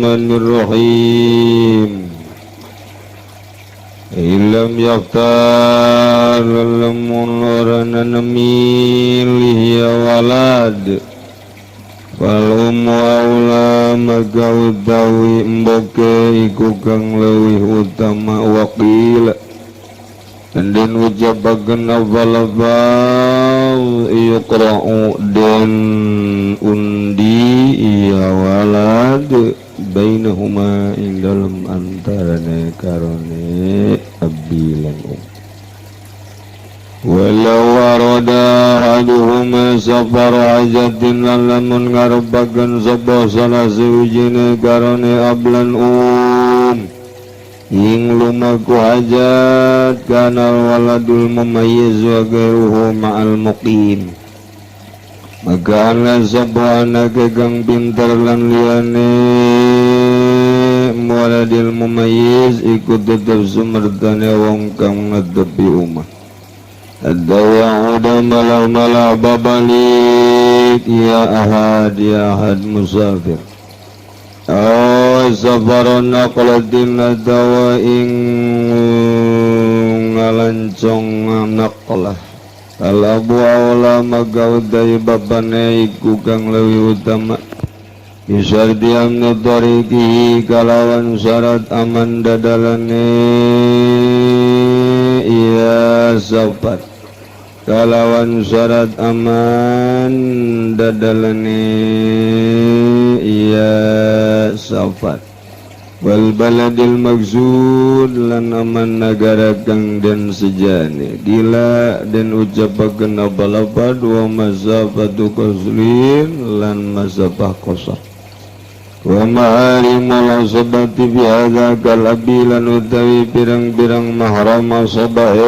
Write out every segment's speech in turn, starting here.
Bismillahirrahmanirrahim. Illam yakhtar, lamun ora milih ya walad, fal ummu aula, maka utawi emboke iku kang leuwih utama. Waqila, dan ucapakeun afal yuqra'u, den undi iya walad, bainahuma, ing dalem antarane karone abi lan um. Walau arada ahaduhuma safar hajatin, lamun ngarepakeun sapa salah sawijine karone ab lan um ing lumaku hajat, kanal waladul mumayyiz wa ghairuhu ma'al muqim, maka ana sapa anak kang pinter lan liyane waladil mumayyiz iku tetep sumertane wong kang ngadepi umah. Ada udah malah-malah babalik ya ahad, ya ahad musafir. Oh, safaron naqlatin atawa ing ngalancong naqlah. Al abu aula, maka utai bapane iku kang leuwih utama. Bisyarti amni tariqihi, kalawan syarat aman dadalane iya safar, kalawan syarat aman dadalane iya safar, wal baladil maksud, lan aman nagara kang den sejane. Gila, den ucapakeun apa dua masafatu qasrin lan masafah qasar. Wa maharimul asabati bi hadza kal abi, lan utawi pirang-pirang mahram asabah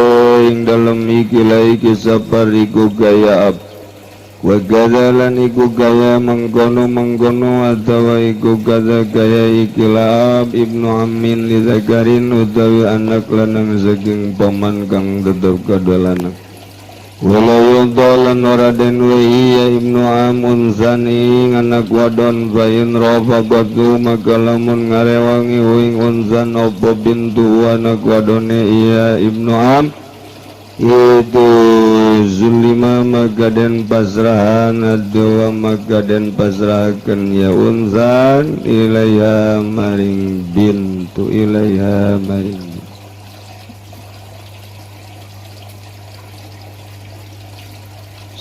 ing dalem iki la iki safar iku gaya ab. Wa kadza, lan iku gaya mengkono-mengkono atawa iku kadza gaya iki ab ibnu ammin li zakarin, utawi anak lanang saking paman kang tetep kadua lanang. Wala yudhalan, ora den wehi ya ibnu am unsan ing anak wadon. Fa in rafaqatu, maka lamun ngarewangi ing unsan apa bintu anak wadone iya ibnu am itu, zulima, maka den pasrahan adwa, maka den pasrahakeun ya unsan ilaiha maring bintu, ilaiha maring.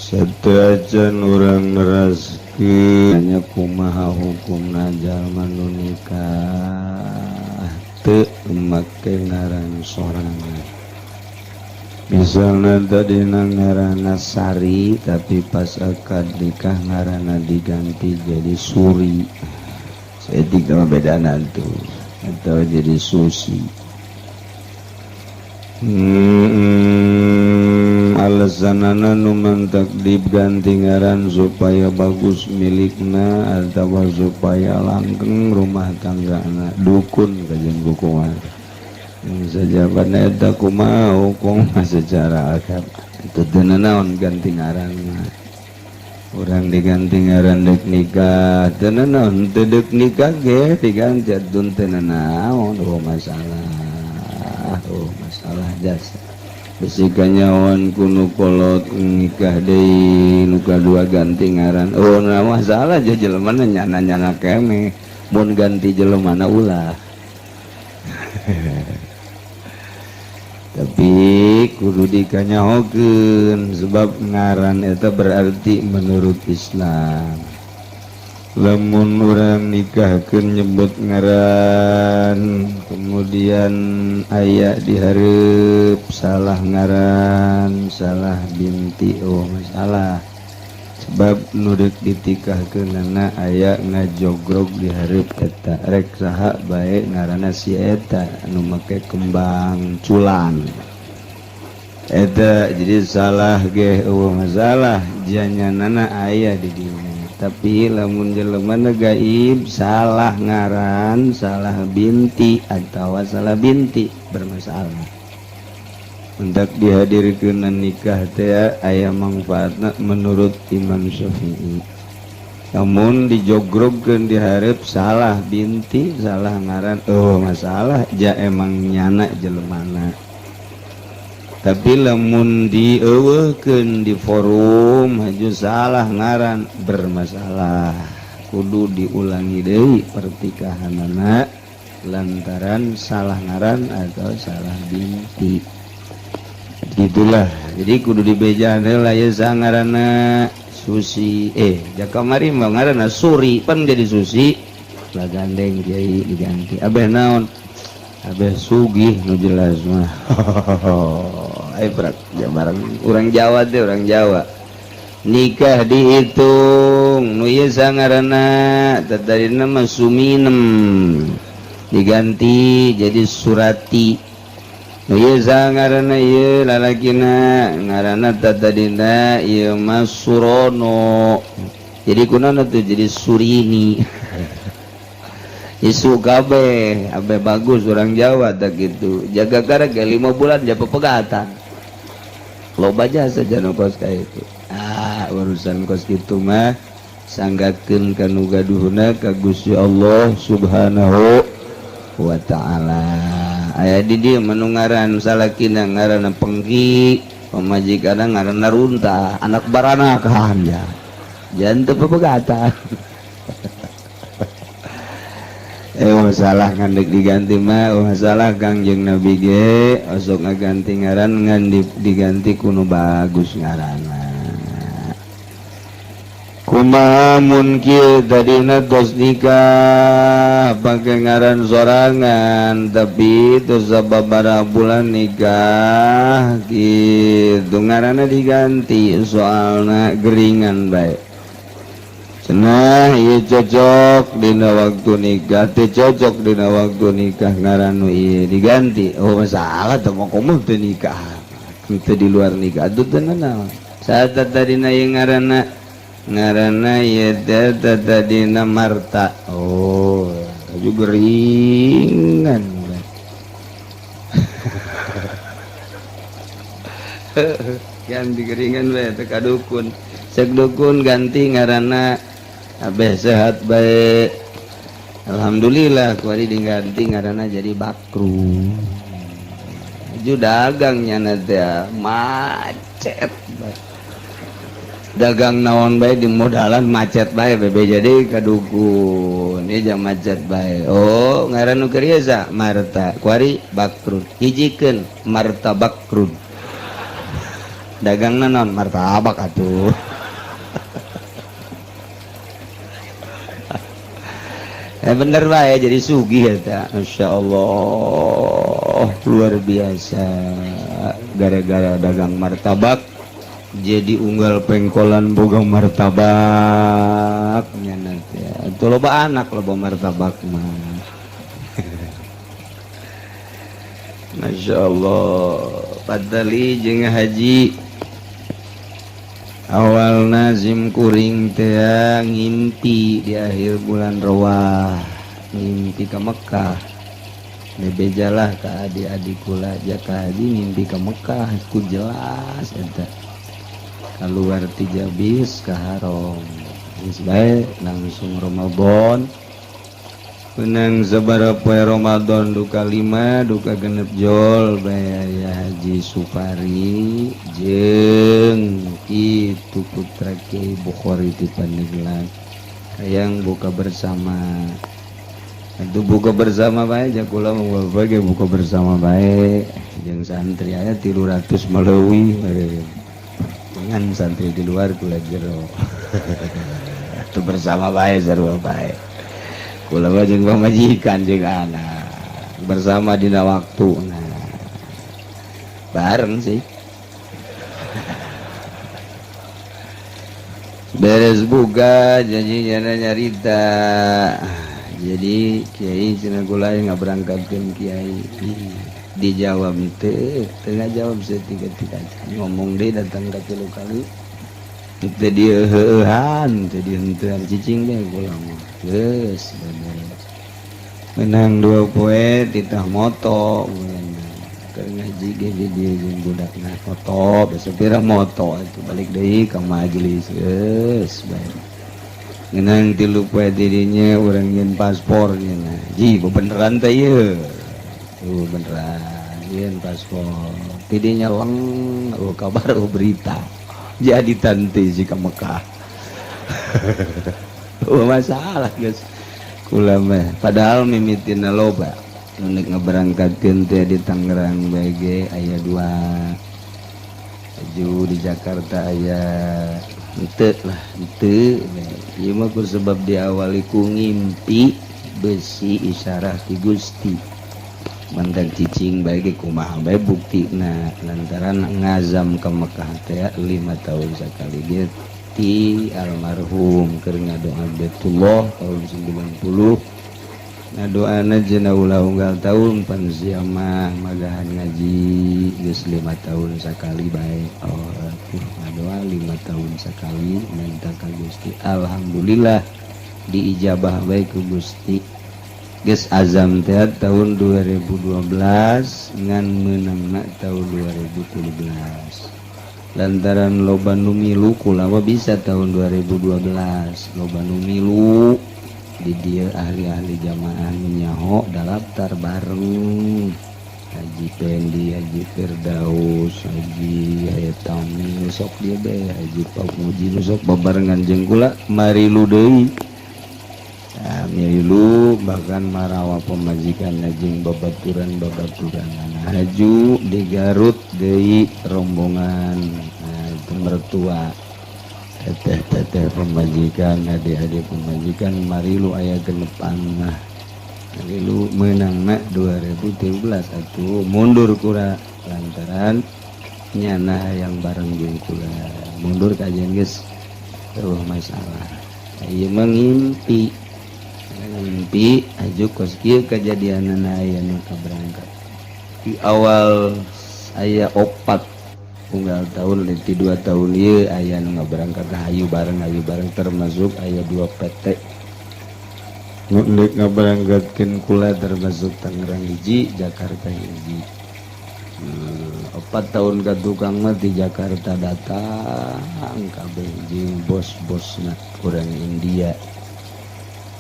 Satuacan urang neraskeun nya, kumaha hukumna jalma nu nikah teu make ngaran sorangan? Misalnya tadi ngaranna Sari, tapi pas akad nikah ngaranna diganti jadi Suri, saya tiga beda tuh, atau jadi Susi. Alasanana nu mantak diganti ngaran supaya bagus milikna atau supaya langgeng rumah tanggana, dukun kajian buku sajaban eta kumaha hukum secara agama itu? Teu naon ganti ngaran mah. Urang diganti ngaran dek nikah teu naon, teu dek nikah ge diganti teu naon. Oh, masalah, oh, masalah jasa bisi kanyawan kuno kolot nikah deui nu kadua ganti ngaran. Oh, nah, masalah aja jelemana nyana-nyana kene mun ganti jelemana ulah, tapi kudu dikanyahokeun sebab ngaran eta berarti menurut Islam lamun urang nikahkeun nyebut ngaran, kemudian aya dihareup salah ngaran, salah binti, oh, masalah, sebab nu deuk ditikahkeunana aya ngajogrog dihareup eta, rek saha bae ngaranna si eta anu make kembang culan eta, jadi salah ge eueuh masalah, janyanana aya di dinya. Tapi lamun jelema gaib salah ngaran, salah binti atau salah binti, bermasalah. Untuk dihadirkeun nikah teh aya manfaatna menurut Imam Syafi'i. Namun dijogrogkeun dihareup salah binti salah ngaran, oh masalah ja emang nyana jelemana. Tapi lamun dieuweuhkeun di forum haju salah ngaran bermasalah, kudu diulangi deui pertikahanana lantaran salah ngaran atau salah binti. Gitulah, jadi kudu dibejaan heula ye ngaranna Susi, eh, ja kamari mah ngaranna Suri, pan jadi Susi lah, gandeng kiai diganti abeh naon, abeh sugih nu jelas mah. Ayo berat ya, bareng orang Jawa deh, orang Jawa nikah dihitung nu ieu ngaranna tadina mah Suminem, diganti jadi Surati. Nu ieu ngaranna, ieu lalakina ngaranna tadina ieu mah Surono, jadi kunaon tuh jadi Surini. Isu kabeh abe bagus orang Jawa tak gitu, jaga karek 5 bulan japa pegatan, loba jasa jana kos kayak itu. Ah, urusan kos gitu mah sanggakeun ka nu gaduhna, ka Gusti Allah Subhanahu wa Ta'ala. Aya di dieu manu ngaran salakina ngaranna Pengki, pamajikanna ngaranna Runtah, anak baranakan ya jangan teu pepegatan. Eh, masalah ngandek diganti mah, oh, masalah Kangjeng Nabi ge osok ngaganti ngaran ngan diganti kuno bagus ngaranna. Kumaha mun kieu, tadina tos nikah pake ngaran sorangan, tapi terus sababaraha bulan nikah gitu ngaranna diganti, soalna geringan bae cenah, ieu cocok dina waktu nikah, teu cocok dina waktu nikah ngaran nu ieu, diganti. Oh, masalah teu mau komo teu nikah, teu di luar nikah atuh teu nanaon. Saat tadina ieu ngaranna ngaranna ieu teh tadina Marta, oh aju geringan, ganti geringan bae teh ka dukun, cek dukun ganti ngaranna abeh sehat bae. Alhamdulillah kuari diganti ngaranna jadi Bakru. Aju dagangnya nanti macet bae, dagang naon bae di modalan macet bae bebe, jadi ka dukun ieu jang macet bae. Oh, ngaran nu keur Marta, kuari Bakrun, hijikeun Marta Bakrun, dagangna naon? Martabak atuh. Eh, bener bae jadi sugih eta. Masya Allah, luar biasa, gara-gara dagang martabak jadi unggal pengkolan boga martabak nya nanti itu loba anak loba martabak mah. Masya Allah. Padali jeung haji awal nazim kuring teh ngimpi di akhir bulan Rawah, ngimpi ke Mekah. Bebejalah ke adik-adik kula, jaka haji ngimpi ke Mekah ku jelas eta keluar ti Jabis ke Haram, geus bae langsung Ramadan, menang sabaraha poe Ramadan, duka 5 duka 6 jol bae aya Haji Supari jeung kitu putra Kiai Bukhari di Pandeglang hayang buka bersama. Itu buka bersama bae, ja kula mah bage buka bersama bae jeung santri aya 300 maleuwih, dengan santri di luar kula jero. Itu bersama bae, sarua bae kula mah jeung pamajikan jeung anak bersama dina waktu, nah bareng sih. Beres buka janji nyana nyarita, jadi kiai cenah kula ngaberangkatkeun kiai, dijawab teu teu ngajawab setiga-tiga, ngomong deui datang ka tilu kali teu dieuheuhan, teu dihenteuan, cicing bae kula mah. Geus bener menang 2 poe titah moto keur ngaji ge di dieu jeung budakna foto, besok pira moto itu balik deui ka majelis, geus bae. Ngeunang 3 poe dirinya urang nyeun paspor nya. Ji beneran teh ieu. Tuh beneran nyeun paspor. Tidinya leng oh kabar oh berita. Jadi tante si ka Mekah. Oh masalah guys. Kula mah padahal mimitina loba. Nu ngaberangkatkeun teh di Tangerang BG aya 2. Aju di Jakarta aya henteu lah henteu. Ieu mah ku sebab diawali ku ngimpi besi isyarah ti Gusti. Mantan cicing bae ge kumaha bae buktina lantaran ngazam ka Mekah teh 5 tahun sakali ge ti almarhum keur ngadoa Baitullah tahun 90. Ngadoana cenah ulah unggal tahun pan sia mah magahan ngaji geus 5 tahun sakali bae. Oh atuh ngadoa 5 tahun sakali minta ka Gusti. Alhamdulillah diijabah bae ku Gusti. Geus azam teh tahun 2012 ngan meunangna tahun 2017. Lantaran loba nu milu kula mah bisa tahun 2012 loba nu milu di dieu ahli-ahli jamaah nyaho daftar bareng Haji Pendi, Haji Firdaus, Haji Hayatami sok dia be, Haji Pamuji sok babarengan jeung kula marilu deui. Nah, milu bahkan marawa pemajikan jeung babaturan-babaturan. Nah, haju di Garut deui rombongan. Nah, itu mertua teteh-teteh pemajikan, adik-adik pemajikan marilu aya genepan mah. Marilu meunangna 2013 atuh mundur kura lantaran nyana hayang bareng jeung kula. Mundur kajian geus eueuh masalah. Ieu mah ngimpi. Ngimpi aju kos kieu kajadianana aya nu kaberangkat. Di awal aya 4 unggal tahun di 2 tahun ieu aya nu ngaberangkat hayu bareng termasuk aya 2 PT nu deuk ngaberangkatkeun kula termasuk Tangerang hiji Jakarta hiji. 4 tahun ka tukang mah di Jakarta datang kabeh jeung bos-bosna urang India.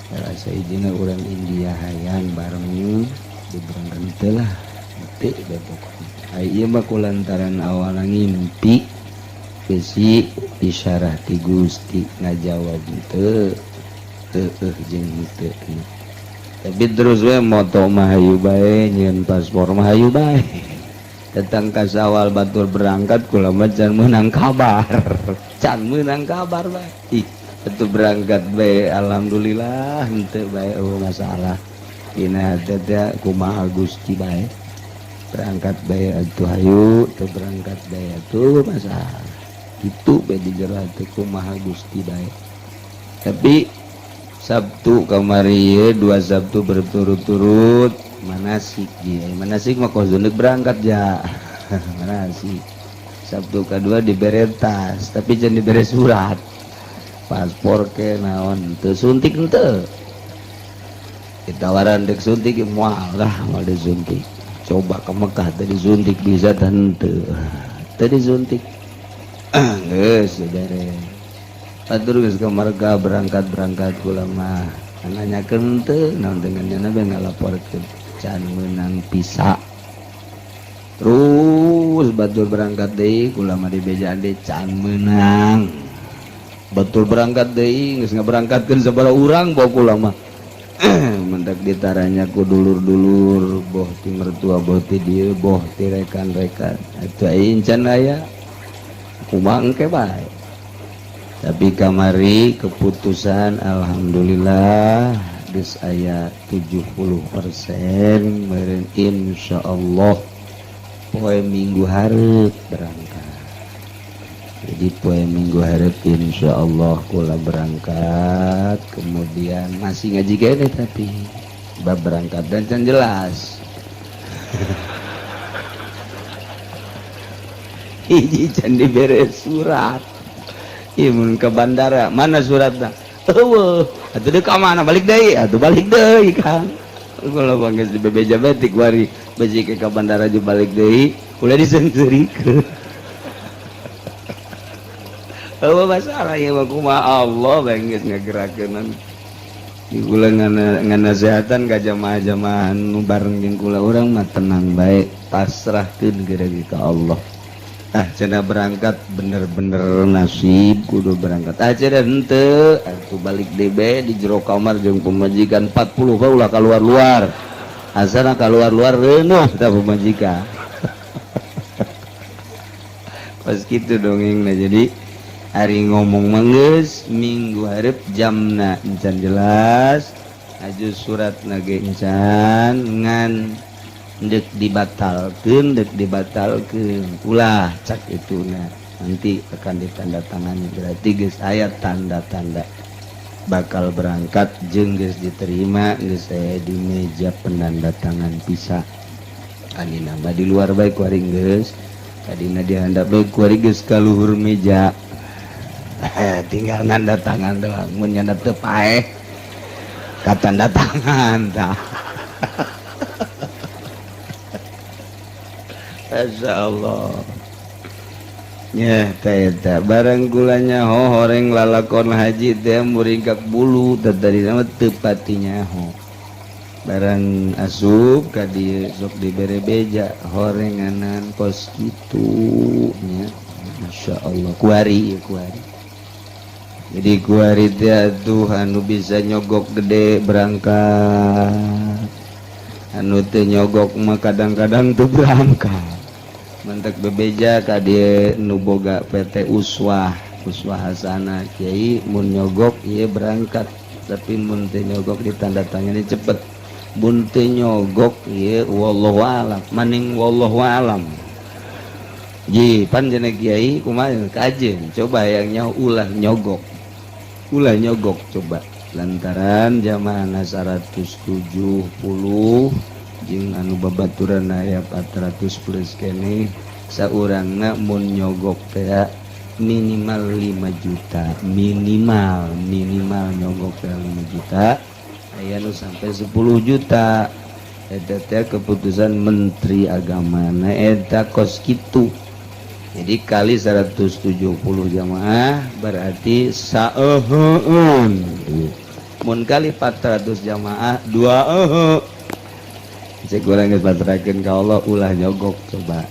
Rasa hijina urang India hayang bareng diberangkat teh lah teu bae pokona. Ai ieu mah kulantaran awalna ngimpi besi isyarah ti Gusti ngajawab teu heueuh jeung henteu. Tapi terus we moto mah hayu bae nyieun paspor mah hayu bae. Datang ka sawal batur berangkat kula mah can meunang kabar. Can meunang kabar bae. Ih, atuh berangkat bae alhamdulillah henteu bae eueuh masalah. Dina hate teh kumaha Gusti bae. Berangkat bae atuh hayu teu berangkat bae atuh masalah. Kitu bae di jero hate kumaha Gusti bae. Tapi Sabtu kamari ieu 2 Sabtu berturut-turut manasik dia. Manasik mah kos deuk berangkat ja. Manasik. Sabtu kedua dibere tas, tapi jangan dibere surat. Paspor ke naon teu suntik henteu. Ditawaran dek suntik moal lah moal disuntik. Coba ke Mekah tadi suntik bisa henteu. Tadi suntik. Geus dibere. Atur geus ka Mekah berangkat-berangkat kula mah. Nanyakeun teu naon dengan nyana bae ngalaporkeun can meunang visa. Terus batur berangkat deui kula mah dibejaan deui can meunang. Batur berangkat deui geus ngaberangkatkeun sabaraha urang bawa kula mah. Mendak ditaranya ku dulur-dulur boh ti mertua boh ti dieu boh ti rekan-rekan. Atuh aing can aya kumaha engke bae. Tapi kamari keputusan alhamdulillah geus aya 70% meureun insyaallah poe Minggu hareup berangkat. Jadi poe Minggu hareup insyaallah kula berangkat, kemudian masih ngaji keneh tapi bab berangkat dan can jelas. Hiji can dibere surat. Ieu mun ke bandara, mana suratna? Eueuh, atuh deuk ka mana? Balik deui, atuh balik deui Kang. Kalau bangga di bebeja betik wari besi ke bandara jeung balik deui, ulah diseungseurikeun. Apa masalah ya mah, kumaha Allah bae geus ngagerakeun. Di kula nganasehatan ka jamaah-jamaah nu bareng jeung kula, urang mah tenang bae, pasrahkeun geura ka Allah. Ah, cenah berangkat bener-bener nasib kudu berangkat. Ah, cenah henteu atuh balik deui bae di jero kamar jeung pemajikan 40 bae, ulah keluar-luar. Asana keluar-luar reunuh tah pemajikan. Pas gitu dongengna. Jadi hari ngomong mah geus minggu hareup, jamna encan jelas, aju surat nage encan, ngan dek dibatalkeun, dek dibatalkeun ulah cak itu. Nah, nanti akan ditandatangani, berarti geus aya tanda-tanda bakal berangkat jeung geus diterima, geus aya di meja penandatangan pisah. Ani nama di luar bae kuari geus tadina dihandap bae, kuari geus ka luhur meja, tinggal nanda tangan doang. Mun nyanda teu paeh ka tanda tangan tah. Masya Allah ya, eta barang gulanya ho horeng lalakon haji teh muringkak bulu tadi nama teu pati nyaho. Barang asup ka dieu sok dibere beja horenganan kos kitu nya. Masya Allah, kuari ya kuari. Jadi kuari teh atuh anu bisa nyogok gede berangkat, anu teu nyogok mah kadang-kadang tuh berangkat. Mentek bebeja ka dieu nu boga PT Uswah, Uswah Hasanah, Kiai, mun nyogok ieu berangkat, tapi mun teu nyogok ditandatangani cepet, mun teu nyogok ieu wallahu alam, maning wallahu alam. Ji pan cenah kiai kumaha kajeun, coba yang nyaho ulah nyogok, ulah nyogok coba. Lantaran jamaah 170 jeung anu babaturan aya 400 plus keneh, saurangna mun nyogok teh minimal 5 juta, minimal, minimal nyogok teh 5 juta, aya nu sampai 10 juta. Eta teh keputusan Menteri Agama. Nah, eta kos kitu. Jadi kali 170 jamaah berarti saeuheun, mun kali 400 jamaah dua euheu. Cek urang geus pasrahkeun ka Allah, ulah nyogok coba.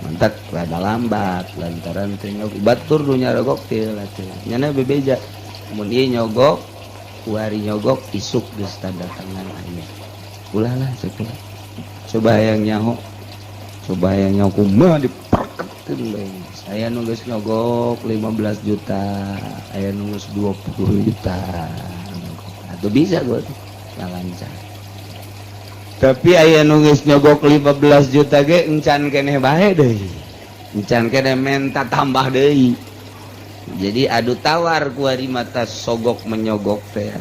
Mantak rada lambat lantaran teu nyogok. Batur nu nyarogok teu lah teu nyana bebeja, mun ieu nyogok kuari, nyogok isuk geus tanda tangan aya. Ulah lah cek kula. Coba hayang nyaho, coba hayang nyaho kumaha diperketkeun bae. Aya nu geus nyogok 15 juta, aya nu geus 20 juta atau bisa gua tuh lancar. Tapi aya nu geus nyogok 15 juta ge encan keneh bae deui, encan keneh, menta tambah deui. Jadi adu tawar kuari mata sogok menyogok teh.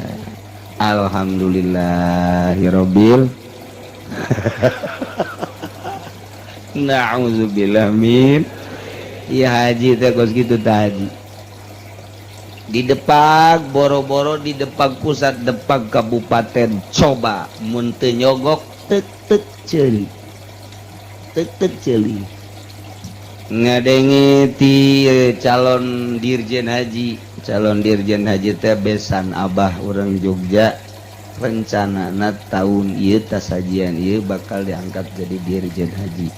Alhamdulillahirobbil. Na'udzubillah min. Iya, haji teh kos kitu teh haji. Di Depag boro-boro di Depag pusat, Depag kabupaten, coba mun teu nyogok tek tek ceuli, tek tek ceuli. Ngadenge ti calon dirjen haji, calon dirjen haji teh besan abah orang Jogja, rencana tahun ieu tas hajian ieu bakal diangkat jadi dirjen haji.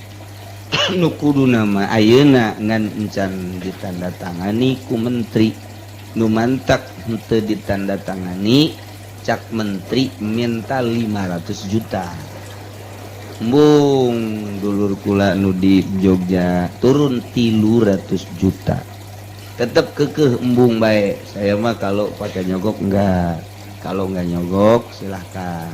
Nu kudu nama ayeuna ngan encan ditandatangani ku menteri. Nu mantak henteu ditandatangani, cak menteri minta 500 juta. Embung dulur kula nu di Jogja turun 300 juta, tetep kekeh, embung bae. Saya mah kalau pakai nyogok enggak, kalau enggak nyogok silahkan.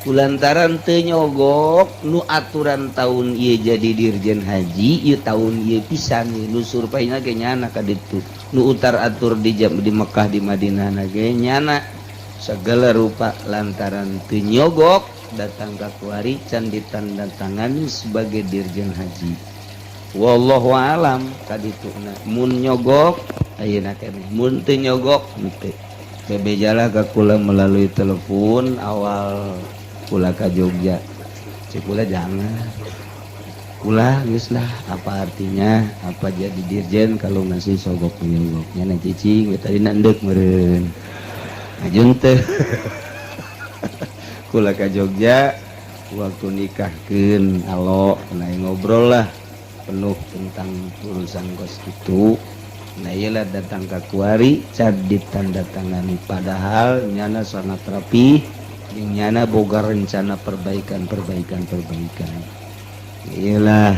Kulantaran teu nyogok, nu aturan tahun ieu jadi dirjen haji ieu tahun ieu pisan. Nu surveinya ge nyana ka ditu, nu utar atur di jam di Mekah, di Madinah na ge nyana segala rupa. Lantaran teu nyogok, datang ka kuari can ditandatangani sebagai dirjen haji. Wallahu alam ka dituna. Mun nyogok ayeuna keneh, mun teu nyogok henteu. Bebejalah ka kula melalui telepon awal kula ka Jogja. Cek kula jangan. Ulah, geus lah, apa artinya apa jadi dirjen kalau masih sogok menyogoknya. Nah, cicing we tadi ndek meureun ajun teh kula ka Jogja waktu nikahkeun alo. Nah, ngobrol lah penuh tentang urusan kos itu. Nah, iyalah, datang ke kuari cat ditanda tangani, padahal nyana sangat rapi jeung nyana boga rencana perbaikan, perbaikan, perbaikan. Iyalah,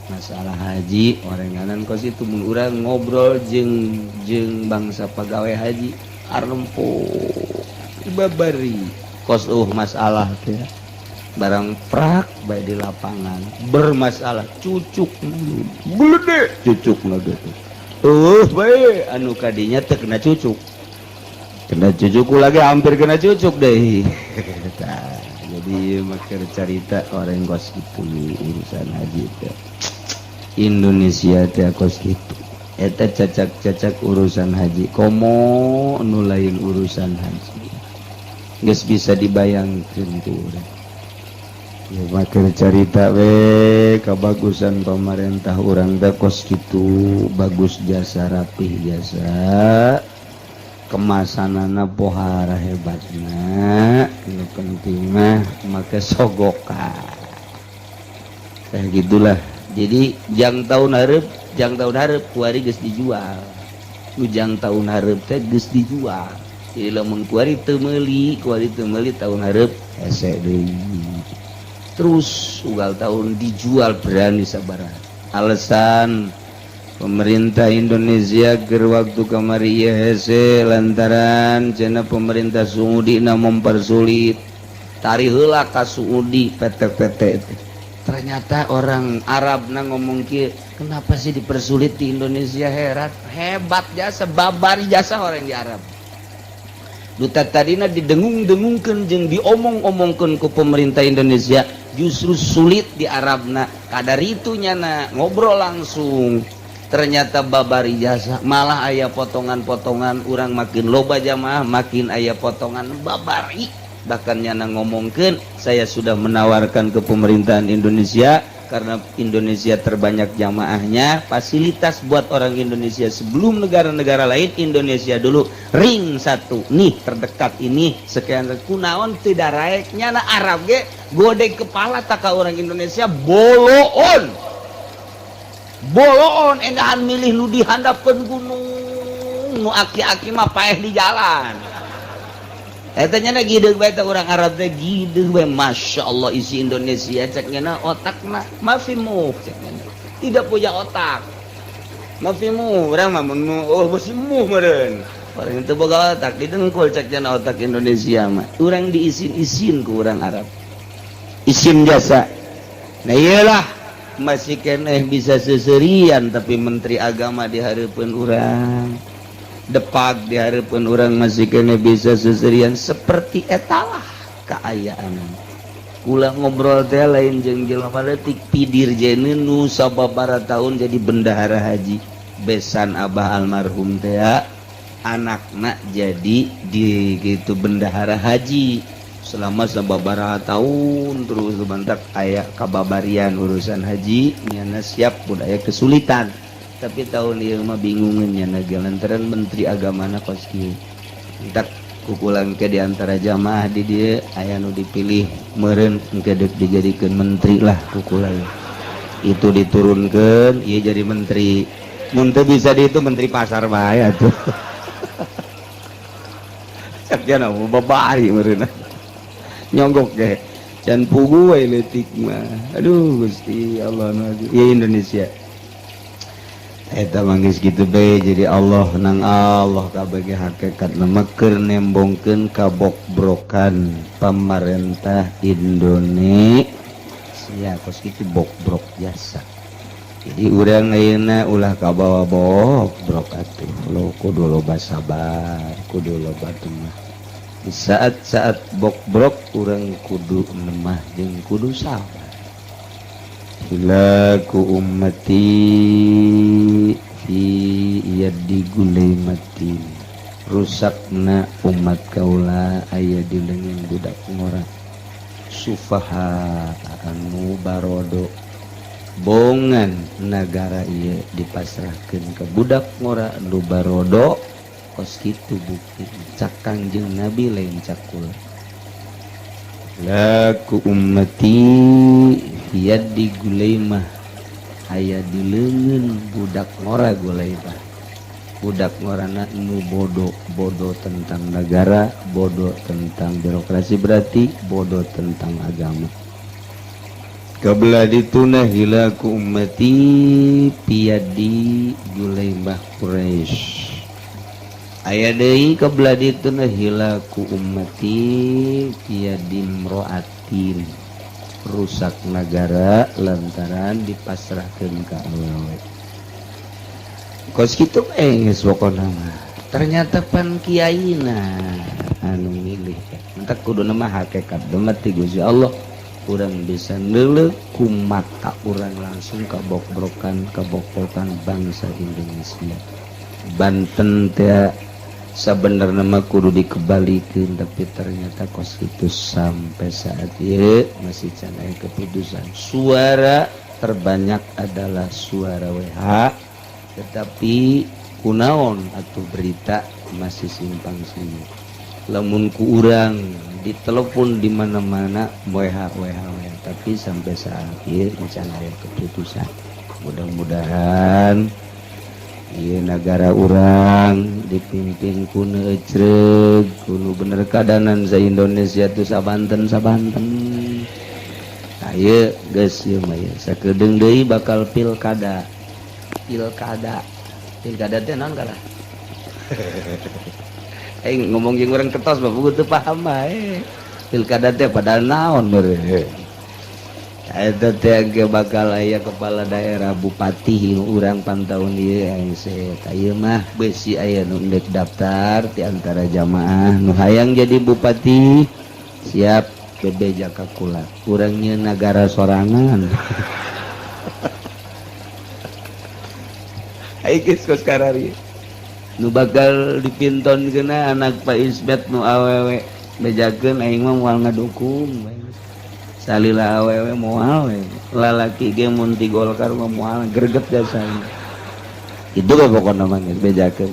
masalah haji orenganan kos itu mun urang ngobrol jeung jeung bangsa pegawai haji arempo babari kos masalah teh barang prak baik di lapangan bermasalah, cucuk gede cucuk gitu baik anu kadinya teu kena cucuk, kena cucuk lagi, hampir kena cucuk deh. Tah, jadi makir cerita orang kos itu urusan haji teh Indonesia teh kos gitu. Eta cacak-cacak urusan haji, komo nu lain urusan haji geus bisa dibayangkeun ku urang ya. Makir cerita we kebagusan pemerintah urang teh kos gitu, bagus jasa, rapih jasa, kemasanana pohara hebatna. Nu penting mah make sogokan kayak gitulah. Jadi jang tahun hareup, jang tahun hareup kuari geus dijual. Nu jang tahun hareup teh geus dijual. Jadi lamun kuari teu meuli, kuari teu meuli, tahun hareup hese deui. Terus ugal tahun dijual berani sabaraha. Alasan pemerintah Indonesia ger waktu kamari ieu hese lantaran cenah pemerintah Saudi na mempersulit, tari heula ka Saudi PT-PT itu. Ternyata orang Arab na ngomong kieu, kenapa sih dipersulit di Indonesia? Herat, hebat jasa, babari jasa orang di Arab. Duta tadina didengung-dengungkeun jeung diomong-omongkeun ku pemerintah Indonesia justru sulit di Arabna. Kadar itu nyana ngobrol langsung, ternyata babari jasa, malah aya potongan-potongan. Urang makin loba jamaah makin aya potongan babari. Bahkan nyana ngomongkeun, saya sudah menawarkan ke pemerintahan Indonesia karena Indonesia terbanyak jamaahnya, fasilitas buat orang Indonesia sebelum negara-negara lain, Indonesia dulu ring satu nih, terdekat ini sekian. Kunaon tidak raek? Nyana Arab ge godeg kepala tak orang Indonesia boloon boloon, endahan milih nu dihandapkeun gunung, nu aki-aki mah paeh di jalan. Eta nya gideg bae teh urang Arab teh, gideg bae. Masya Allah, isi Indonesia cek nya otakna mafi mu, cek nya tidak punya otak, mafi mu. Urang mah mun oh besi mu meureun orang itu boga otak didengkul. Cek nya otak Indonesia mah urang diisin-isin ku urang Arab, isin jasa. Nah, iyalah, masih keneh bisa seserian, tapi menteri agama di hareupeun urang, depak di hareupeun urang, masih keneh bisa seserian. Seperti etalah keayaan. Kula ngobrol teh lain jeung jelema leutik, pidirjeneun nu sababaraha tahun jadi bendahara haji, besan abah almarhum teh, anakna jadi di gitu bendahara haji selama sababaraha tahun. Terus bantak aya kababarian urusan haji, nyana siap budaya kesulitan. Tapi tahun ieu mah bingungeun nyana lantaran menteri agamana kos kieu. Entak kukulan ke diantara jamaah di dieu aya nu dipilih meureun engke deuk dijadikeun menteri lah. Kukulan itu diturunkan, ieu jadi menteri. Mun teu bisa di itu, menteri pasar bae atuh. Cek jana babari meureun nyonggok ge can pugu we leutik mah. Aduh Gusti Allah, ya Indonesia eta mangis gitu be. Jadi Allah nang Allah kabeh hakikat keur nembongkeun kabokbrokan pemerintah Indonesia kos kitu, bokbrok jasa. Jadi urang ayeuna ulah kabawa bokbrok atuh lo, kudu loba sabar, kudu loba mah. Di saat-saat bokbrok urang kudu nemah jeung kudu sabar. Hilaku ummati fi yadi gulaimatin, rusakna umat kaula aya di leungeun budak ngora, sufaha anu barodo. Bongan negara ieu dipasrahkeun ke budak ngora nu barodo kos kitu bukti cak Kangjeng Nabi lain cak kula. Laku ummati yadi gulaimah aya di leungeun budak ngora gulaimah. Budak ngorana nu bodoh, bodoh tentang negara, bodoh tentang birokrasi, berarti bodoh tentang agama. Kabla dituna hilaku ummati piyadi gulaimah Quraisy. Aya deui kabla dituna hilaku ummati piyadi imroatin. Rusak negara lantaran dipasrahkeun ka awewe. Kos kitu geus pokona mah. Ternyata pan kiaina anu milih. Entak kuduna mah hakikat mah ti Gusti Allah. Urang bisa neuleuh ku mata urang langsung kabokbrokan kabokbrokan bangsa Indonesia. Banten teh sabenerna mah kudu dikebalikeun, tapi ternyata kos kitu sampai saat ieu masih can aya keputusan. Suara terbanyak adalah suara WH, tetapi kunaon atau berita masih simpang siur. Lamun ku urang ditelepon di mana-mana WH WH WH, tapi sampai saat ieu can aya keputusan. Mudah-mudahan ieu negara urang dipimpin ku nu ecreg, ku nu bener kadanan sa Indonesia tuh sabanten sabanten. Ayo geus ieu mah ya sakedeung deui bakal pilkada. Pilkada. Pilkada teh naon kalah? Aing ngomong jeung urang ketos mah teu paham bae. Pilkada teh padahal naon meureun. Eta teh ge bakal aya kepala daerah bupati urang pantaun ieu hese. Ieu mah besi aya nu endek daftar di antara jamaah nu hayang jadi bupati siap bebeja ka kula. Urang nyieun nagara sorangan. Aing geus kos karari. Nu bakal dipinton kena anak Pak Ismet nu awewe bejakeun aing mah moal ngadukung. Salila awewe moal we. Lalaki ge mun ti Golkar mah moal greget jasana. Itu ge pokona mah geus bejakeun.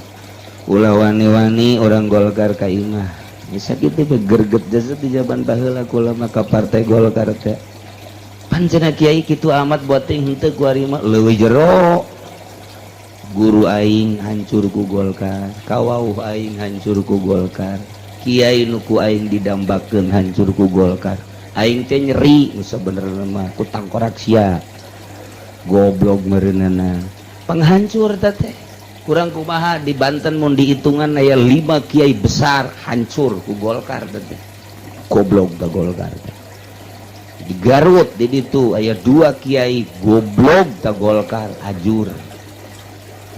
Ulah wani-wani orang Golkar ka imah. Geus sakitu ge greget jasa di jaman baheula kula mah ka partai Golkar teh. Pan cenah kiai kitu amat buat teh henteu ku ari mah leuwih jero. Guru aing hancur ku Golkar, kawauh aing hancur ku Golkar, kiai nu ku aing didambakeun hancur ku Golkar. Aing teh nyeri nu sabenerna mah ku tangkorak sia. Goblok meureunana. Penghancur teh teh. Kurang kumaha di Banten mun dihitungan aya 5 kiai besar hancur ku Golkar teh teh. Goblok da Golkar teh. Di Garut di ditu aya 2 kiai goblok da Golkar ajur.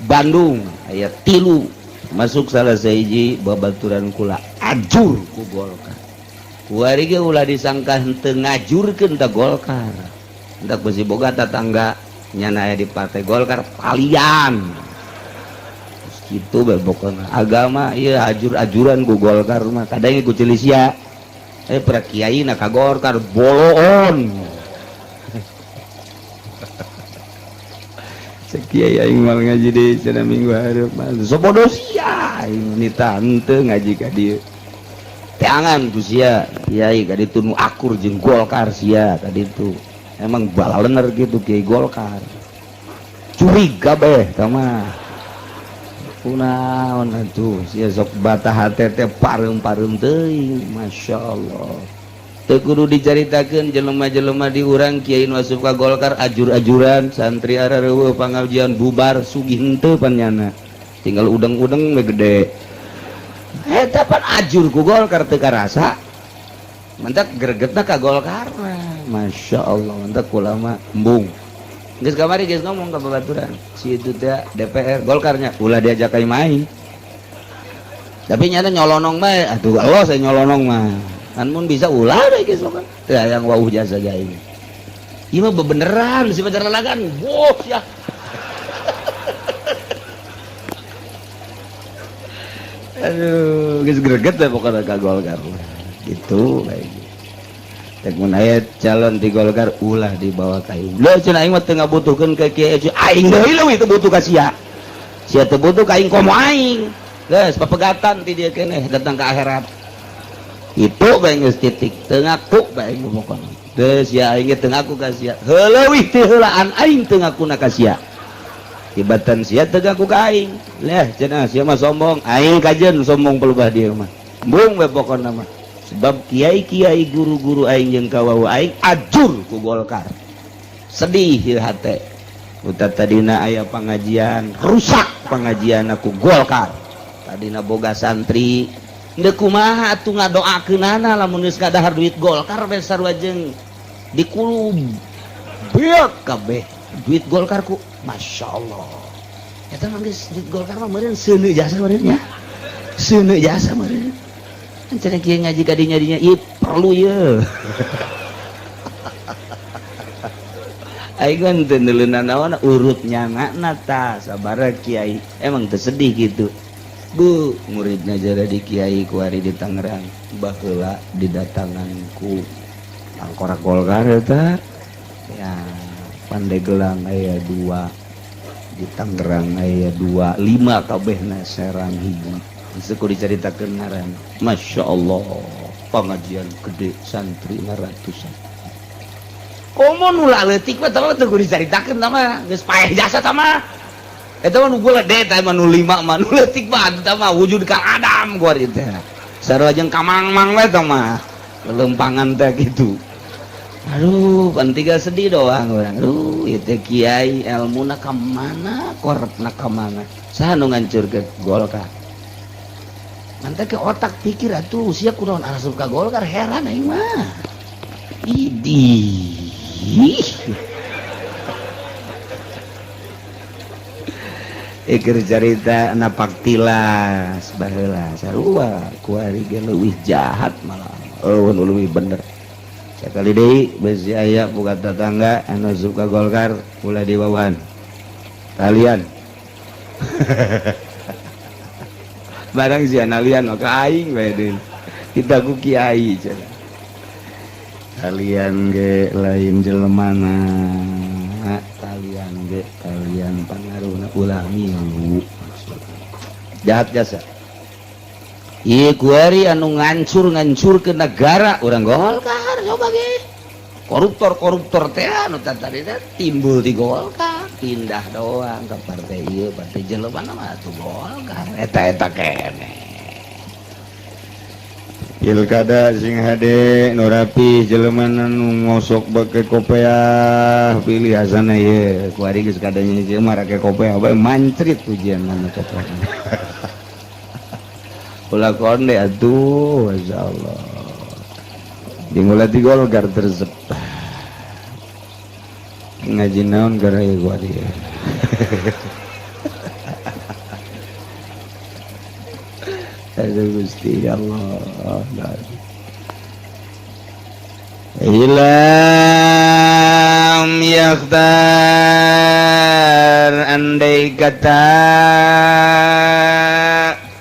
Bandung aya 3 masuk salah sahiji babaturan kula ajur ku Golkar. Kuari ge ulah disangka henteu ngajurkeun ta Golkar. Entak besi boga tatangga nyana aya di partai Golkar palian. Kitu bae pokona agama ieu ajur-ajuran ku Golkar mah kadang ku Cilisia. Para kiai na ka Golkar boloon. Kiai aing mal ngaji deui cenah minggu hareup mah sobodo sia aing nita henteu ngaji ka dieu. Teangan ku sia kiai ka ditu nu akur jeung Golkar sia ka ditu. Emang balalener gitu kiai Golkar. Curiga beh eta mah. Kunaon atuh sia sok bata hate teh pareum-pareum teuing masyaallah. Teu kudu dicaritakeun jelema-jelema di urang kiai nu asup ka Golkar ajur-ajuran santri arareueuh pangajian bubar sugih henteu pan nyana tinggal udeng-udeng we gede eta pan ajur ku Golkar teu karasa mantak gregetna ka Golkar Masya Allah mantak kula mah embung geus kamari geus ngomong ka babaturan si itu teh DPR Golkarnya ulah diajak ka main tapi nyana nyolonong bae atuh Allah saya nyolonong mah kan mun bisa ulah deh geus kan teu hayang wauh jasa aing ieu mah bebeneran si pacar lalagan boh ya. Aduh geus greget teh pokona ka Golkar gitu kayak gitu. Tek mun aya calon di Golkar ulah dibawa ka aing. Leuh cenah aing mah teu ngabutuhkeun ka kiai, aing deui leuwih teu butuh ka sia. Sia teu butuh ka aing komo aing. Geus papegatan ti dieu keneh datang ke akhirat. Itu bae geus titik, teu ngaku bae pokona. Teu sia aing ge teu ngaku ka sia. Heuleuwih teu heulaan aing teu ngakuna ka sia. Tibatan sia teu ngaku ka aing. Leh cenah sia mah sombong, aing kajeun sombong pelubah dieu mah. Embung we pokona mah. Sebab kiai-kiai guru-guru aing jeung kawawu aing ajur ku Golkar. Sedih ieu hate. Uta tadina aya pangajian, rusak pangajian ku Golkar. Tadina boga santri, Ndek kumaha atuh ngadoakeunana lamun geus kadahar duit Golkar we sarua jeung dikulub. Beak kabeh duit Golkar ku Masya Allah. Eta mah geus duit Golkar mah meureun seuneu jasa meureun nya. Seuneu jasa meureun. Kan cenah kieu ngaji ka dinya dinya ieu perlu ye. Aing kan teu neuleunan naon urut nyangana tah sabaraha kiai. Emang teu sedih gitu. Bu, muridnya jadi di kiai kuari di Tangerang baheula didatangan ku tangkorak Golkar eta ya Pandeglang aya 2 di Tangerang aya 2 5 kabehna Serang hiji geus kudu dicaritakeun ngaran. Masya Allah pengajian gede santri ratusan komo nu leutik mah teu kudu dicaritakeun mah geus paeh jasa tah mah. Eta mah nu gede teh mah nu 5 mah nu leutik mah eta mah wujud ka Adam gua teh. Sarua jeung kamang-mang we teh mah. Lelempangan teh kitu. Aduh, pan tinggal sedih doang urang. Aduh, ieu teh kiai elmuna ka mana, korepna ka mana. Saha nu ngancurkeun Golkar? Mantap ke otak pikir atuh sia kunaon asup ka Golkar heran aing mah. Idih. Iker carita napak tilas baheula sarua kuari ge leuwih jahat malah eueun leuwih bener. Sakali deui besi aya boga tetangga anu suka Golkar ulah diwawan. Talian. Barang sia nalian maka aing bae deui. Kita ku kiai cenah. Talian ge lain jelemana. Talian ge talian pangaruhna ulah milu. Jahat jasa. Ieu kuari anu ngancur-ngancur ke negara urang Golkar coba ge. Koruptor-koruptor teh anu tadi timbul di Golkar, pindah doang ke partai ieu, partai jelema mah atuh Golkar. Eta-eta keneh. Pilkada sing hade nu rapi jelema nu ngosok bake kopeah pilih asana ieu kuari geus kadanya ieu mah rake kopeah bae mancrit ujian mana kopeah. Ulah konde atuh masyaallah. Jeung ulah di Golkar tersep. Ngaji naon gara ieu kuari. Aduh Gusti ya Allah. Ilam yakhtar andai kata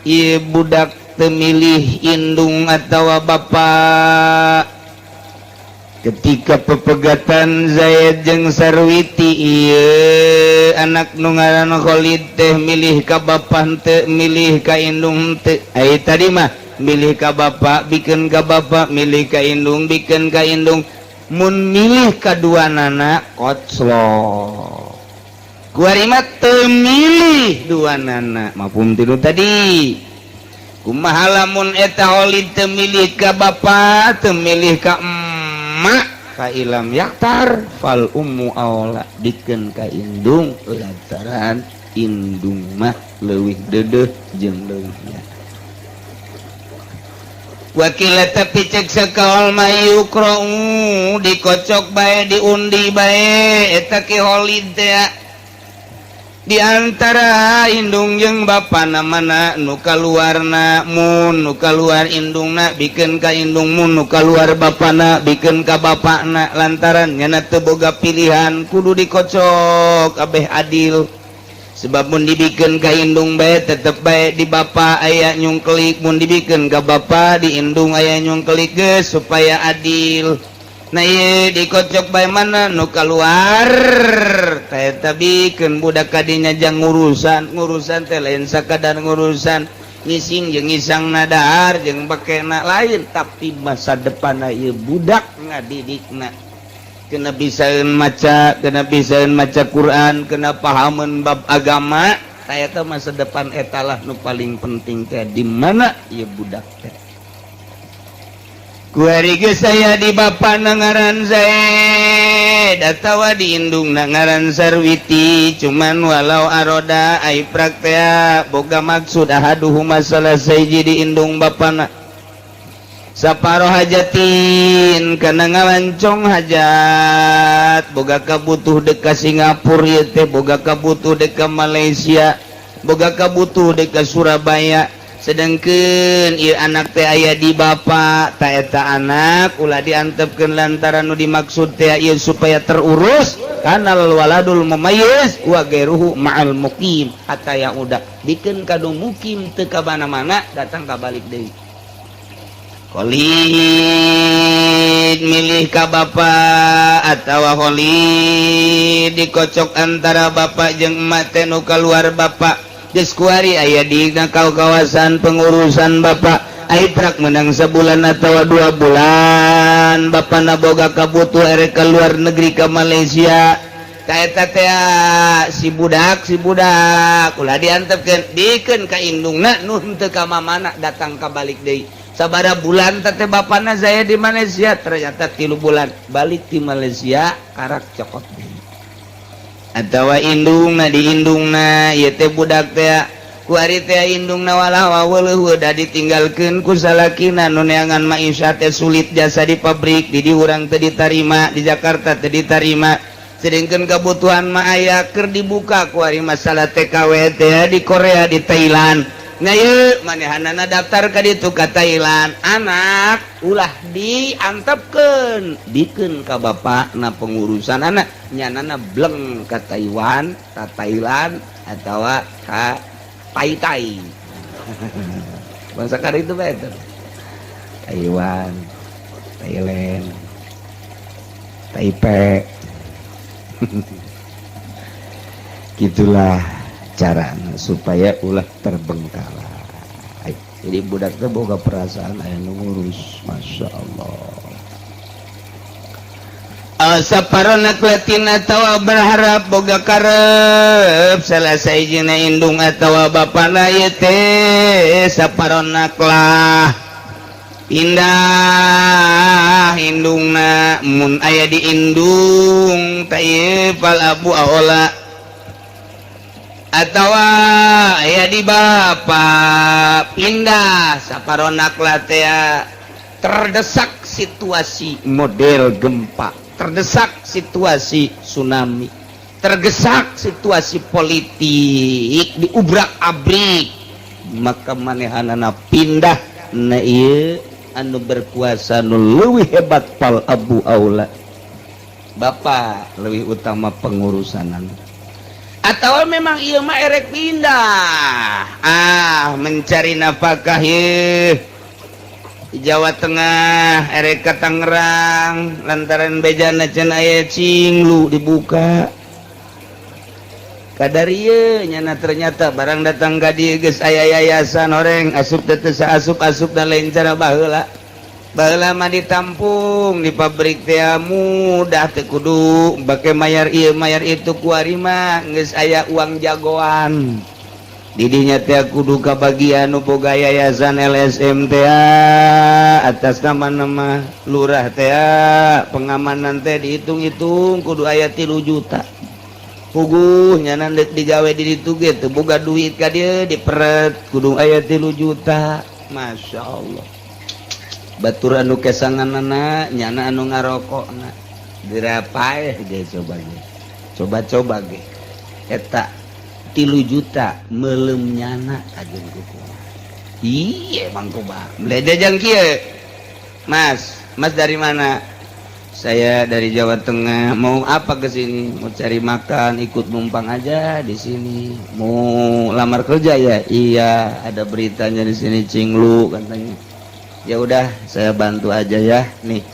ieu budak temilih indung atawa bapak ketika pepegatan Zaid jeung Sarwiti ieu anak nu ngaran Khalid teh milih ka bapa henteu milih ka indung henteu. Ai tadi mah milih ka bapa bikeun ka bapa, milih ka indung bikeun ka indung. Mun milih ka duanana koclok. Kuari mah teu milih duanana mafhum tilu tadi. Kumaha lamun eta Khalid teu milih ka bapa teu milih ka emak ka ilam yaktar fal ummu aula dikeun ka indung lantaran indung mah leuwih deudeuh jeung leuwihnya. Wakila tapi cek sakaol mah yukra'u dikocok bae diundi bae eta ki Khalid teh di antara indung jeung bapana mana nu kaluarna mun nu kaluar indungna bikeun ka indung mun nu kaluar bapana bikeun ka bapana lantaran nyana teu boga pilihan kudu dikocok kabeh adil sebab mun dibikeun ka indung bae tetep bae di bapa aya nyungkelik mun dibikeun ka bapa di indung aya nyungkelik geus supaya adil. Nah, ieu dikocok bae mana nu kaluar teh, tabikeun budak kadinya jang ngurusan. Ngurusan teh lain sakadar ngurusan ngising jeung ngisang, nadahar jeung bakena, lain, tapi masa depan ieu budak ngadidikna kena bisa maca, kena bisa maca Quran, kena pahaman bab agama. Saya masa depan etalah nu paling penting teh di mana ieu budak teh. Kuari geus saya di bapa ngaran Zaid atawa di indung ngaran Sarwiti, cuman walau aroda ai praktea boga maksud ahaduhuma salah sahiji di indung bapana saparo hajatin kana ngalancong hajat, boga kabutuh dek ka Singapura ieu teh, boga kabutuh dek ka Malaysia, boga kabutuh dek ka Surabaya, sedangkan ieu anak teh aya di bapak. Ta eta anak ulah diantepkeun lantaran nu dimaksud teh ieu supaya terurus kanal waladul mumayyiz wa ghairuhu ma'al muqim hatta yang udah bikin kadu mukim teu ka mana-mana, datang ka balik deui. Khalid milih ka bapak atawa Khalid dikocok antara bapak jeung emak teh, nu kaluar bapak. Geus kuari aya di kau kawasan pengurusan bapak. Aiprak menang sebulan atau 2 bulan, bapak boga kabutuh erek ke luar negeri, ke Malaysia. Kaeta teh si budak, si budak ulah diantepkeun, dikeun ka indungna nu henteu ka mamana, datang ka balik deui. Sabara bulan teh bapana saya di Malaysia? Ternyata 3 bulan balik di Malaysia, karak cokot deui. Atawa indungna, di indungna ieu teh budak teh. Kuari teh indungna walah waweuleuh da ditinggalkeun ku salakina nu neangan maisha teh sulit, jasa di pabrik di urang teh ditarima, di Jakarta teh ditarima, sedangkan kebutuhan mah aya keur dibuka. Kuari masalah TKW teh di Korea, di Thailand. Nah, ieu manehanana daftar ka ditu, ka Thailand. Anak ulah diantepkeun, bikeun ka bapak na pengurusan anak, nyanana bleng ka Taiwan, ka Thailand, atawa ka Tai Tai. Bangsa kari itu bae teh. Taiwan, Thailand, Taipei. Gitulah cara supaya ulah terbengkalai. Jadi budak teh boga perasaan aya nu ngurus. Masya Allah. Saparona kletin atawa berharap boga karep salah sahijina indung atawa bapana ieu teh saparona lah pindah indungna. Mun aya di indung teh fal abu aola, atawa aya di bapa pindah saparona lah teh terdesak situasi model gempa, terdesak situasi tsunami, tergesak situasi politik diubrak-abrik, maka manehanana pindah. Nah, ieu anu berkuasa nu leuwih hebat fal abu aula, bapak lebih utama pengurusanan. Atau memang ieu mah erek pindah, ah, mencari nafkah ieu di Jawa Tengah, erek ka Tangerang lantaran bejana cenah aya cinglu dibuka kadarieu nyana. Ternyata barang datang ka dieu geus aya yayasan, oreng asup teh teu asup asup dan lain cara baheula. Baheula mah ditampung di pabrik teh mudah, teu kudu bake mayar ieu mayar itu. Kuari mah geus aya uang jagoan didinya teh, kudu kabagian nu boga yayasan LSM teh, atas nama-nama lurah teh, pengamanan teh dihitung-hitung kudu aya 3 juta. Puguh nyana deuk digawe di ditu ge teu boga duit ka dieu, diperet kudu aya 3 juta. Masya Allah, batur anu kesanganana nyana anu ngarokokna dirapaeh ge. Coba ge, coba-coba ge eta 3 juta melem nyana kajeun kuku. Iya, Bang, kumaha jang kieu? Mas, Mas dari mana? Saya dari Jawa Tengah. Mau apa ke sini? Mau cari makan, ikut numpang aja di sini. Mau lamar kerja ya? Iya, ada beritanya di sini cinglu katanya. Ya udah, saya bantu aja ya. Nih,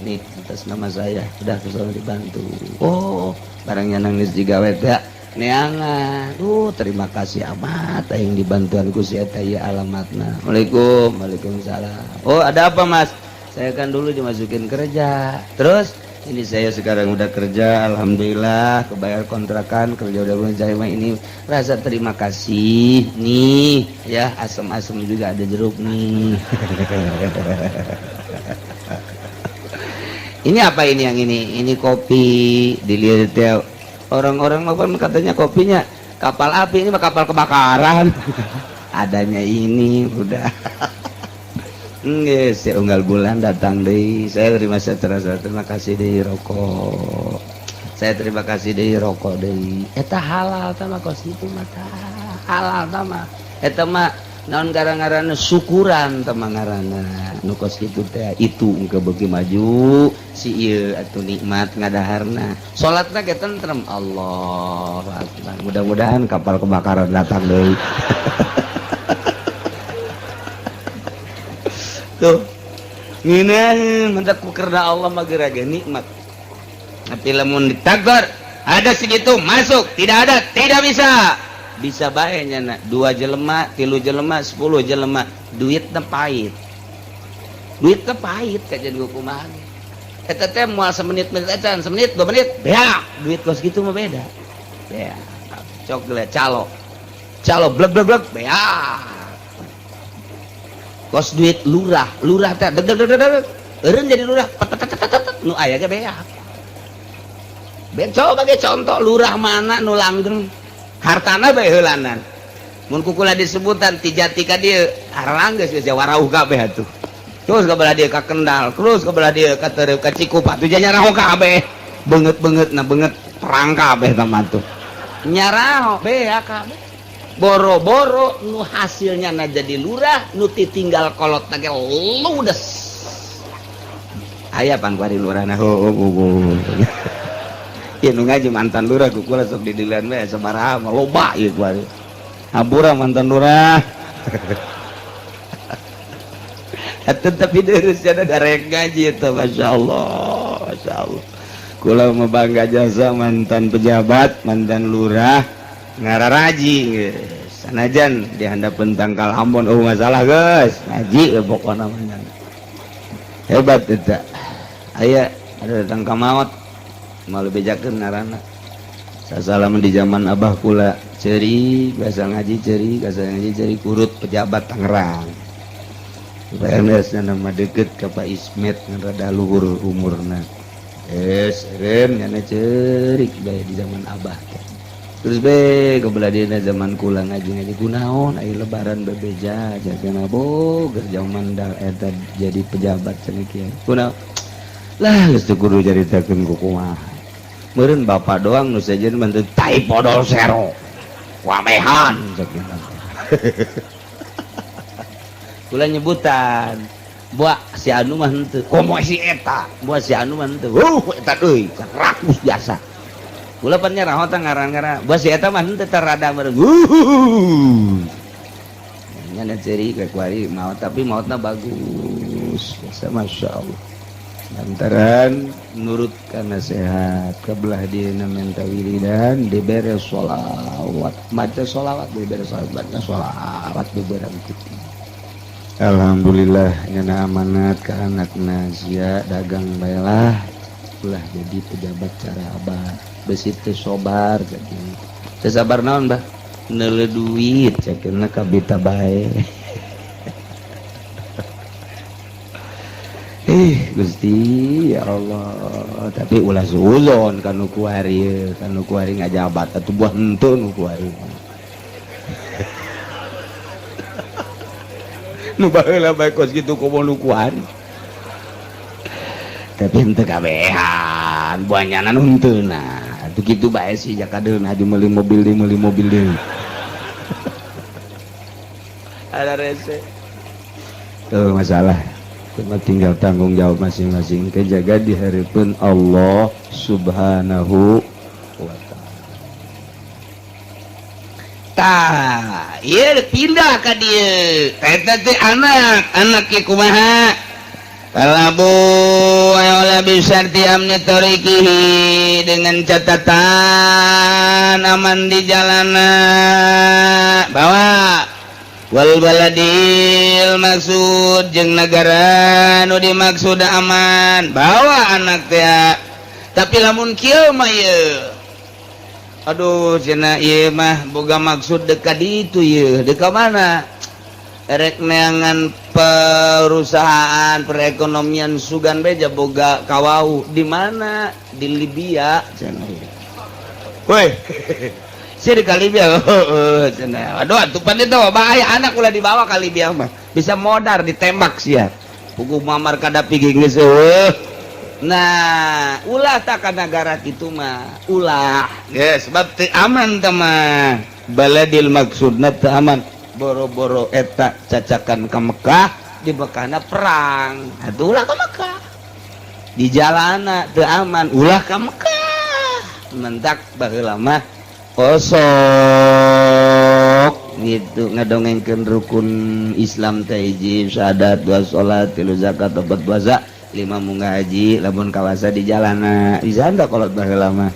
nih. atas nama saya, udah kesana dibantu. Oh, barangnya nangis digawe teh neangan. Terima kasih amat aing dibantuan ku si eta, ieu alamatna. Assalamualaikum. Waalaikumsalam. Oh, ada apa, Mas? Saya kan dulu dimasukin kerja, terus ini saya sekarang udah kerja, alhamdulillah kebayar kontrakan, kerja udah mulai. Ini rasa terima kasih nih ya, asem-asem juga ada jeruk nih. Ini apa ini, yang ini kopi. Dilihat ya, orang-orang apa katanya kopinya kapal api, ini mah kapal kebakaran. Adanya ini udah. Nggih, saya unggal bulan datang deh. Saya terima, saya terasa terima kasih deh rokok. Saya terima kasih deh rokok deh. Eta halal tah mah, kos itu mah halal tah mah. Eta mah naon gara-garana syukuran tah mah ngaranna. Nu kos kitu teh itu engke beuki maju si ieu atuh nikmat ngadaharna. Salatna ge tentrem. Allahu akbar. Mudah-mudahan kapal kebakaran datang deui. Tuh ngeunaheun mentak ku kerna Allah mah geura ge nikmat. Tapi lamun ditagar ada segitu masuk, tidak ada tidak bisa. Bisa bae nya 2 jelema, 3 jelema, 10 jelema, duitna pahit. Duitna pahit kajian kumaha. Eta teh moal semenit menit acan, semenit 2 menit beak. Duit kos kitu mah beda. Beak. Coklat calo. Calo blek blek blek beak. Kos duit lurah, lurah teh deg deg deg deg. Eureun jadi lurah, nu aya ge beak. Beak coba ge contoh lurah mana nu langgeng. Hartana bae heulanan. Mun kukula disebutan ti jati ka dieu, arang geus geus warauh kabeh atuh. Terus ka belah dieu ka Kendal, terus ka belah dieu ka Tereu ka Cikupa, tuh nyaraho kabeh. Beungeut-beungeut na beungeut perang kabeh tah mah tuh. Nyaraho beak kabeh. Boro-boro nu hasilnya na jadi lurah, nu tinggal kolot ge ludes. Aya pan kuari lurahna heuh. Ieu nu ngaji mantan lurah ku kula sok didilan we sabaraha mah loba ieu kuari. Hampura mantan lurah. Atuh tapi deurus cenah darek ngaji eta, masyaallah, masyaallah. Kula mah bangga jasa mantan pejabat, mantan lurah ngararaji geus. Sanajan di handapeun tangkal Ambon oh masalah geus, ngaji we pokona mah. Hebat eta. Aya ada datang ka maot malu bejakeun ngaranna. Sasalaman di zaman abah kula ceri biasa ngaji ceri, biasa ngaji ceri kurut pejabat Tangerang. PNS nama deket ke Pak Ismet ngan rada luhur umurna. Es rem nyana cerik bae di zaman abah teh. Terus be kebelah dina zaman kula ngaji-ngaji kunaon aya lebaran bebeja jagana boger zaman dal eta jadi pejabat cenah kieu. Kunaon? Lah geus teu kudu caritakeun ku kumaha. Meureun bapak doang nu sejen mah teu tai podol sero. Wamehan cek Kula nyebutan buah si anu mah henteu komo si eta, buah si anu mah henteu. Eta deui rakus biasa. Kula pan nyaraho teh ngaran-ngaran buah si eta mah henteu terada meureun. Nya ceri ke kuari maot tapi maotna bagus. Biasa masyaallah. Lantaran nurut kana sehat kebelah dieuna menta wiridan dibere sholawat, maca sholawat dibere sholawat, baca sholawat dibere putih. Alhamdulillah nyana amanat ke anakna sia dagang baelah ulah jadi pejabat cara abah besi teu sobar jadi teu sabar naon bah neuleu duit cakeunna kabita bae. Gusti ya Allah, tapi ulah suuzon kanu kuari, kanu kuari ngajabat atuh buah henteu nu kuari. Nu baheula bae kos kitu komo nu kuari. Tapi henteu kabehan, buah nyana nu henteu nah. Atuh kitu bae sih jakadeun haji meuli mobil deui, meuli mobil deui. Ada rese. Tuh masalah. Cuma tinggal tanggung jawab masing-masing kejaga di hadapan Allah Subhanahu wa ta'ala. Tah, ieu pindah ka dieu. Eta teh anak, anak kieu kumaha? Kalabu oleh bisyarti amni thoriqihi, dengan catatan aman di jalana, bawa. Wal baladil maksud, jeung negara nu dimaksud aman, bawa anak teh. Tapi lamun kieu mah ieu, aduh, cenah, ieu mah boga maksud dekat itu, ieu dekat mana erek neangan perusahaan perekonomian, sugan beja boga kawau di mana, di Libya cenah. Woi, sih di Libya cenah. Aduh, atuh pan itu bahaya, anak ulah dibawa ke Libya mah, bisa modar, ditembak sia. Puguh Muammar Gaddafi geus eueuh. Nah, ulah tak ka negara kitu mah, ulah ya, sebab teu aman teh mah. Baladil maksudna teu aman, boro-boro eta cacakan ke Mekah, di Mekahna perang, atuh ulah ke Mekah. Di jalana teu aman, ulah ke Mekah. Mentak baheula mah kosok gitu ngadongengkeun rukun Islam teh, hiji syahadat, dua salat, tilu zakat, opat puasa, lima munggah haji lamun kawasa di jalana. Bisa enggak kolot baheula mah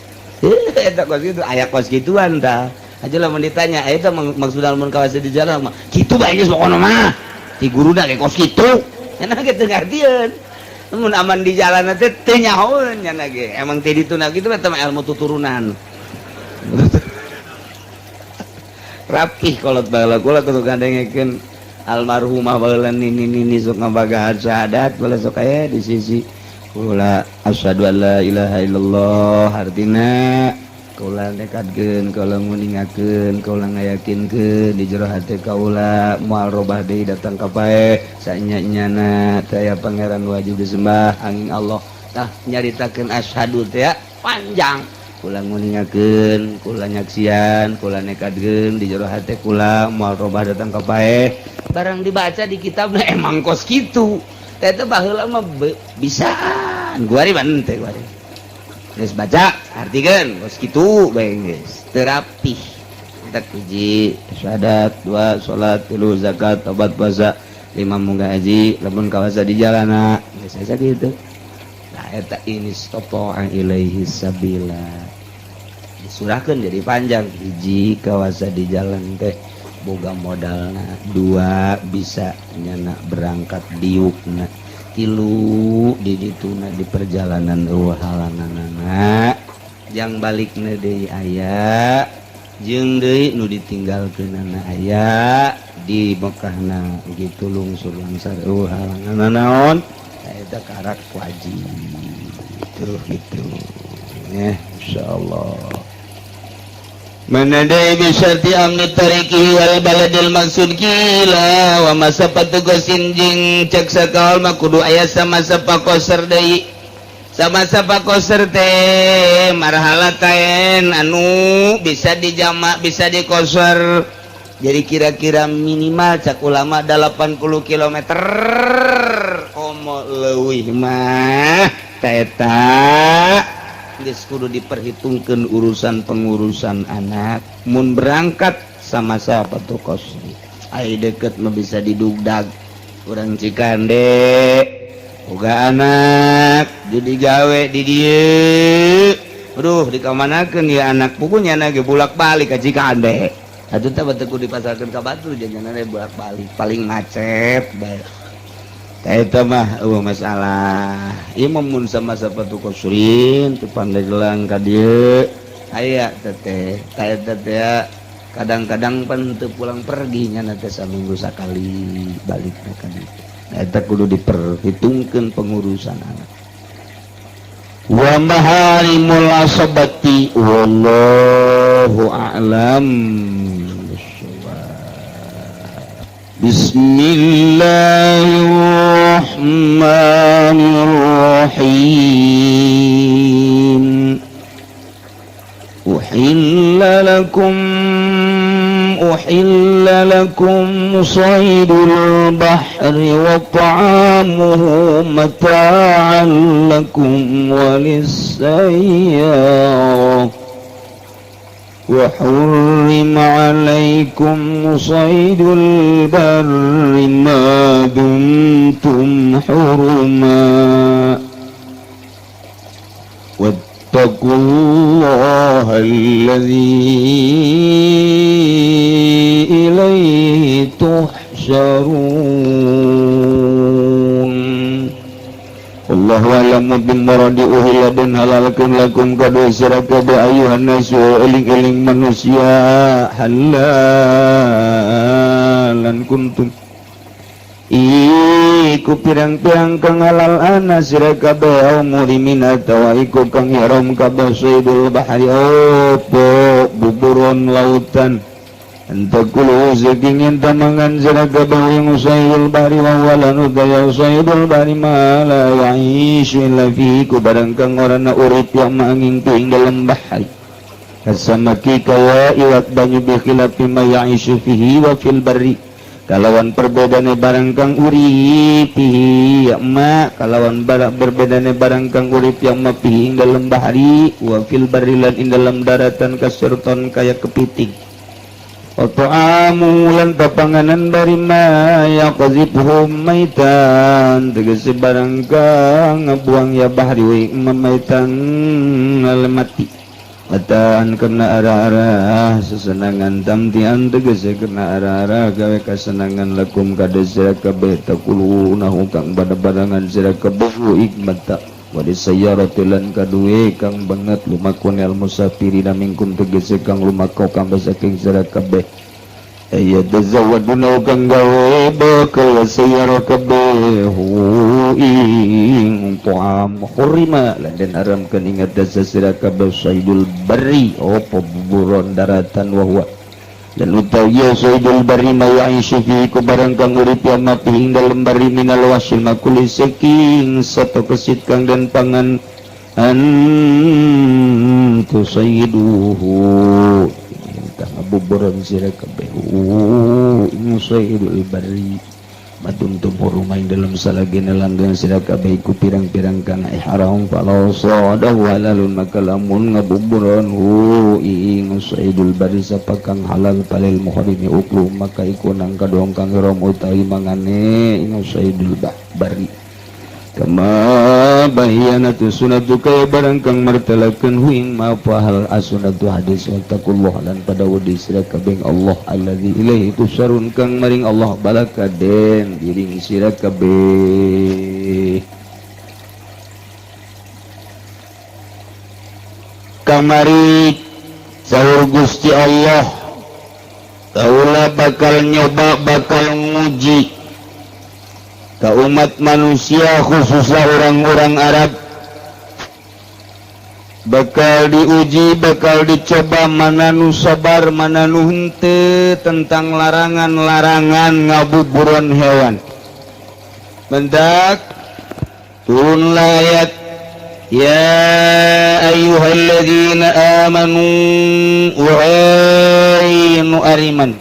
eta kos kitu, aya kos kituan tah aja. Lamun ditanya eta maksud lamun kawasa di jalan mah kitu bae geus, pokona mah ti guruna ge kos kitu, enak gitu ngartieun. Mun aman di jalan teh teu nyahoeun nya ge, emang teh dituna kitu mah ilmu tuturunan rapih. Kolot baheula kula kudu ngadengekeun almarhumah baheula, nini nini sok ngabagahan syahadat baheula, sok aya di sisi kula, asyhadu an la ilaha illallah, artina kaula nekadkeun, kaula nguningakeun, kaula ngayakinkeun di jero hate kaula moal robah deui datang ka paeh, sanya-nyana teu aya pangeran wajib disembah angin Allah. Tah, nyaritakeun asyhadu teh panjang, kula nguningakeun, kula nyaksian, kula nekadkeun di jero hate kula moal robah datang ka paeh. Barang dibaca di kitabna emang kos kitu teh. Teh baheula mah bisaan guari ban teh, guari geus baca artikeun kos kitu bae, geus teu rapih. Tak hiji syahadat, dua salat, tilu zakat, opat puasa, lima munggah haji lamun kawasa di jalana, geus asa kitu. Nah, eta ini istata'a ilaihi sabila disurahkeun jadi panjang. Hiji, kawasa di jalan teh boga modalna, dua, bisa nyana berangkat diukna, tilu, di dituna di perjalanan eueuh halanganana, jang balikna deui aya, jeung deui nu ditinggalkeunana aya di Mekahna gitu, lungsur langsar eueuh halangan naon, eta karak wajib tuh gitu ya, insyaallah. Mana deui bisyarti amni tariqihi wal baladil maksud kila wa masafatu qasrin, jeung cek sakaul mah kudu aya sama-sama qasar deui. Sama-sama qasar teh marhalatain anu bisa dijamak, bisa dikosor. Jadi kira-kira minimal cak ulama 80 km, komo leuwih mah eta geus kudu diperhitungkeun urusan pengurusan anak mun berangkat sama siapa tuh. Kos ai deket mah bisa didugdag, urang Cikande boga anak jadi gawe di dieu, aduh, dikamanakeun ya anak, pukunya anak ge bolak-balik ka Cikande atuh teh, batu kudu dipasarkeun ka batu jangan bolak-balik, paling macet bae. Eta mah eueuh masalah. Ieu mah mun sama sepatu qasrin teu Pandeglang ka dieu aya teh, tah eta teh kadang-kadang pan teu pulang pergi nya teh, saminggu sakali balik ka dieu. Eta kudu diperhitungkeun pengurusan anak. Wa maharimul asabati, wallahu a'lam. Bismillahirrahmanirrahim. Uhilla lakum saydul bahri wa ta'amuhu mata'an lakum walis-sayyarah. Wa hurrima alaikum saydul barri ma dumtum huruma wattaqullaha alladzi ilaihi tuhsyarun. Allahu a'lamu bimuradi uhilla dan halalkeun lakum kadua sira kabeh ayuhan nasu eling-eling manusia halalan kuntum iku pirang-pirang kang halal ana sira kabeh au muhrimin atawa iku kang ihram kabeh saydul bahri opo buburon lautan. Antakulu saking yen tamangan sira kabeh ing saydul bahri wa wala nudaya saydul bahri ma la ya'ishu illa fihi ku barang kang ora na urip yang maanging ing dalem bahri kasamaki kaya iwak banyu bi khilafi ma ya'ishu fihi wa fil barri kalawan perbedane barang kang urip ya ma kalawan barang berbedane barang kang urip yang ma fihi ing dalem bahri wa fil barri lan ing dalem daratan kasurton kaya kepiting. Wa ta'amu lan papanganan bari ma yaqzifuhum maitan tegese barang kang ngabuang ya bahri wa maitan mati mataan kena arah-arah sesenangan tamtian tegese kena arah-arah gawe kasenangan lakum kada sira kabeh takulunahu kang pada-barangan sira kabeh ikmata wa disayarati lan kaduwe kang banget lumakun al musafirina minkum tegese kang lumakau kang saking sira kabeh aya tazawaduna kang gawe bakal sayyara kabeh ing ta'am hurima lan den haramkeun ingat dasa sira kabeh saydul barri opo buburon daratan wa huwa dan utawi saydul barri ma ya'ishu fi ku barang kang urip ya ma fi ing dalem barri minal wasil makuli saking sato kesit kang den pangan an tusayyiduhu ngabuburan sira kabeh ing saydul barri madum tumuruma ing dalem salagina langgang sira kabeh iku pirang-pirang kang ihram falau sadahu halalun maka lamun ngabuburan hu ing saydul barri sapa kang halal palil muhrimi uklu maka iku nang kaduang kang ihram utawi mangane ing saydul barri kama bayanatu sunatu kaya barang kang martelakeun huing ma fahal asunatu hadis wattaqullah lan pada wedi sira kabeh Allah allazi ilaihi tusarun kang maring Allah balakaden diring sira kabeh. Kamari sahur Gusti Allah kaula bakal nyoba bakal nguji ke umat manusia khususnya orang-orang Arab bakal diuji bakal dicoba mana nu sabar mana nu henteu tentang larangan-larangan ngabuburan hewan. Mendak turun ayat ya ayyuhalladzina amanu wahai nu ariman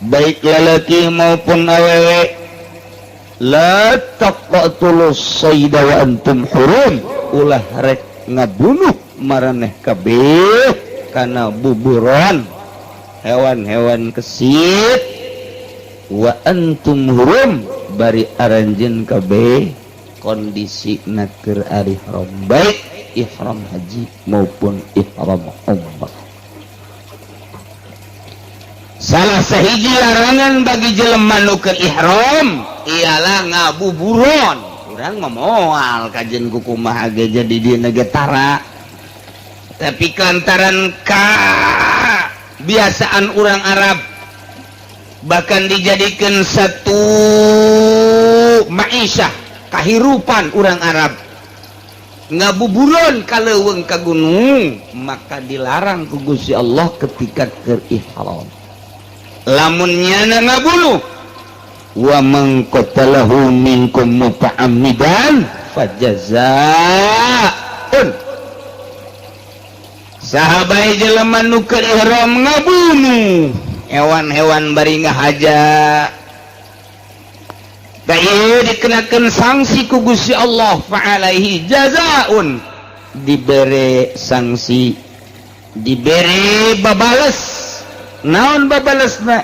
baik lalaki maupun awewe la taqtulus sayda wa antum hurum ulah rek ngabunuh maraneh kabeh kana buburon hewan-hewan kesit wa antum hurum bari aranjeun kabeh kondisi keur ari ihram baik ihram haji maupun ihram umrah. Salah sahiji larangan bagi jelema nu keur ihram ialah ngabuburon. Urang mah moal kajen kukumaha ge jadi dieuna ge tara. Tapi lantaran kabiasaan urang Arab bahkan dijadikan satu ma'isyah kahirupan urang Arab ngabuburon ka leuweung ka gunung maka dilarang ku Gusti Allah ketika keur ihram. Lamun nyana ngabunuh wa man qatalahu minkum muta'ammidan fajazaa'un sahabai jelema nu keur ihram ngabunuh hewan-hewan bari ngahaja da ieu dikenakeun sanksi ku Gusti Allah fa alaihi jazaa'un dibere sanksi Dibere babales. Naon babalesna?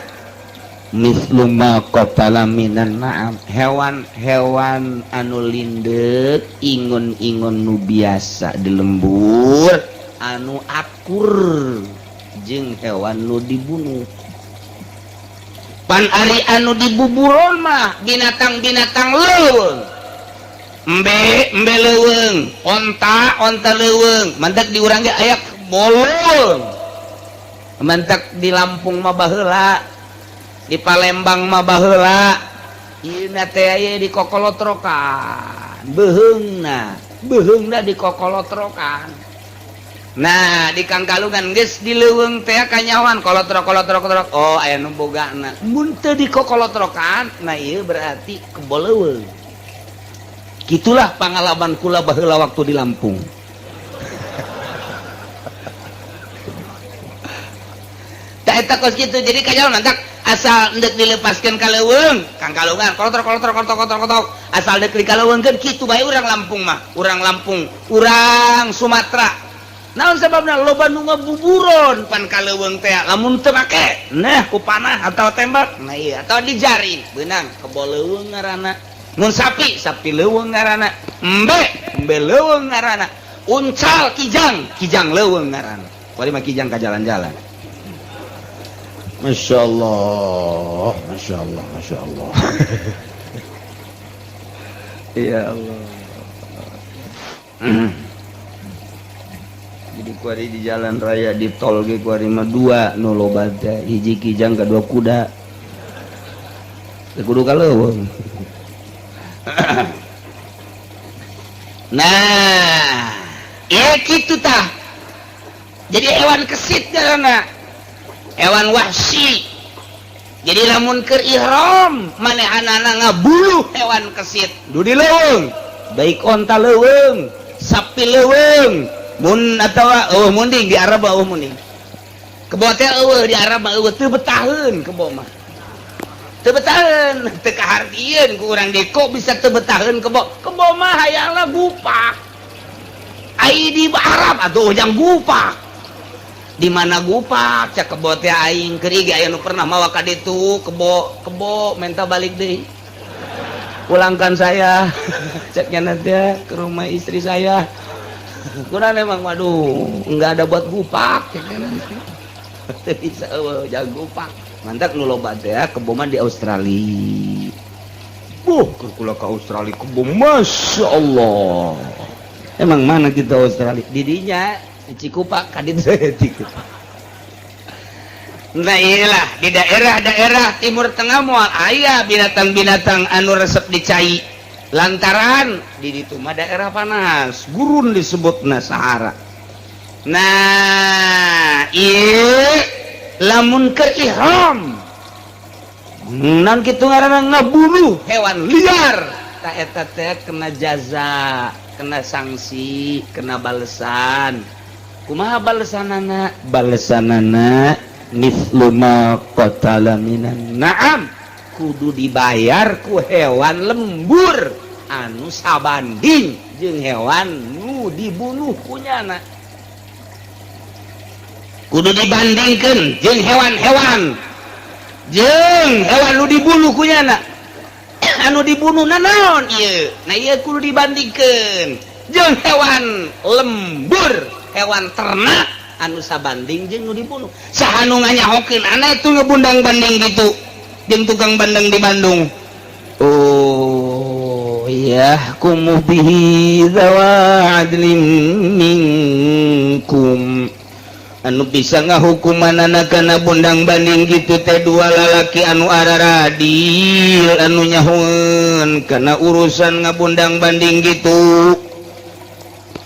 Mislu ma qatala minan na'am, hewan-hewan anu lindeuk, ingon-ingon nu biasa di lembur anu akur jeung hewan nu dibunuh. Pan ari anu dibuburon mah binatang-binatang leuweung, embe embe leuweung, onta onta leuweung, mantak di urang ge aya bolong. Mantak di Lampung mah baheula, di Palembang mah baheula ieu teh aya di kokolotrokan beuheungna, beuheungna di kokolotrokan. Nah, di Kangkalungan geus di leuweung teh kanyawan kolotrok kolotrok kolotrok, oh, aya nu bogana. Mun teu di kokolotrokan, nah, ieu berarti kebo leuweung. Gitulah pengalaman kula baheula waktu di Lampung. Tak eta kos kitu, jadi kanyawan mantak asal endek dilepaskeun ka leuweung, Kangkalungan kolotrok kolotrok kolotrok kolotrok kolotrok, asal dek dikaleuweungkeun kitu bae urang Lampung mah, urang Lampung, urang Sumatera. Naon sebabna loba nu ngabuburon pan ka leuweung teh lamun teu make nah ku panah atau tembak, nah iya, atau dijaring beunang kebo leuweung ngaranna. Mun sapi, sapi leuweung ngaranna, embe embe leuweung ngaranna, uncal kijang kijang leuweung ngaranna. Kuari mah kijang ka jalan-jalan. Masya Allah, Masya Allah, Masya Allah. Ya Allah. Jadi kuari di jalan raya, di tol ge kuari mah dua nu loba teh, hiji kijang, kedua kuda. Teu kudu ka leuweung. Nah, ya kitu tah. Jadi hewan kesit karena hewan wahsi. Jadi lamun keur ihram manehanana ngabuluh hewan kesit du di leuweung, baik onta leuweung, sapi leuweung, mun atawa eueuh munding di Arab, eueuh munding. Kebo teh eueuh di Arab mah, eueuh, teu betaheun kebo mah. Teu betaheun, teu kahartieun ku urang deui kok bisa teu betaheun kebo. Kebo mah hayangna gupak. Ai di Arab atuh jang gupak. Di mana gupak cak kebo teh aing keur ge aya nu pernah mawa ka ditu kebo, kebo minta balik deui. Pulangkan saya, ceknya nanti ke rumah istri saya. Kurang emang, waduh, nggak ada buat gupak. Teu bisa eueuh jang gupak. Mantak nu loba teh kebo mah di Australia. Buh, keur kula ka Australia kebo, Masya Allah. Emang mana kita Australia? Didinya di Cikupa ka ditu Cikupa. Nah, iyalah di daerah-daerah Timur Tengah moal aya binatang-binatang anu resep dicai lantaran di ditu mah daerah panas, gurun disebutna Sahara. Nah, ieu lamun keur ihram nan kitu ngaranna ngabunuh hewan liar, tah eta teh kena jaza, kena sanksi, kena balesan. Kumaha balesanana? Balesanana mislu ma qatala minan na'am, kudu dibayar ku hewan lembur anu sabanding jeung hewan nu dibunuh kunyana. Kudu dibandingkeun jeung hewan-hewan, jeung hewan nu dibunuh kunyana. Anu dibunuh naon ieu? Nah, ieu kudu dibandingkeun jeung hewan lembur, hewan ternak anu sabanding jeung nu dibunuh. Saha nu nganyahokeun ana itu ngebundang banding gitu jeung tukang bandeng di Bandung? Oh ya, kumu bihi dzawa adlin minkum, anu bisa ngahukumanana kana bundang banding gitu teh dua lalaki anu araradil, anu nyahoeun kana urusan ngabundang banding gitu.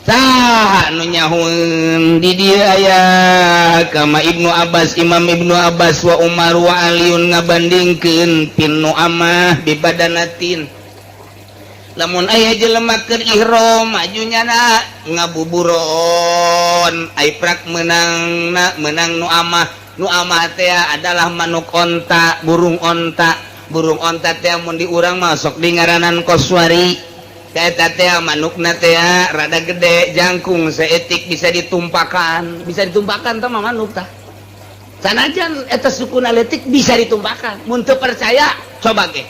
Saha anu nyahoeun di dieu? Aya kama Ibnu Abbas, Imam Ibnu Abbas wa Umar wa Aliun ngabandingkeun pinu amah bibadanatin. Lamun aya jelema keur ihram majunya na ngabuburon, ai prak menang na menang nu amah. Nu amah teh adalah manuk onta, burung onta. Burung onta teh mun di urang masuk di ngaranan koswari. Eta teh manukna teh rada gede, jangkung saeutik, bisa ditumpakan, bisa ditumpakan tah manuk tah. Sanajan eta sukuna leutik, bisa ditumpakan. Mun teu percaya, coba ge,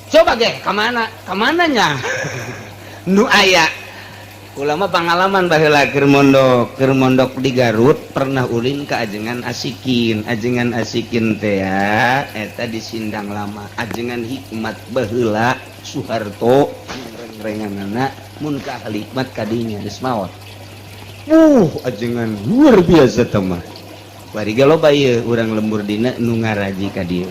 coba ge ka mana ka mananya nu aya. Ulama pengalaman baheula keur mondok di Garut, pernah ulin ke Ajengan Asikin. Ajengan Asikin teh ya, eta di Sindang Lama, ajengan hikmat baheula Soeharto reng-renganana. Mun ka ahli hikmat kadinya geus maot. Ajengan luar biasa teh mah. Bari ge loba ieu urang lembur dina nu ngaraji ka dieu.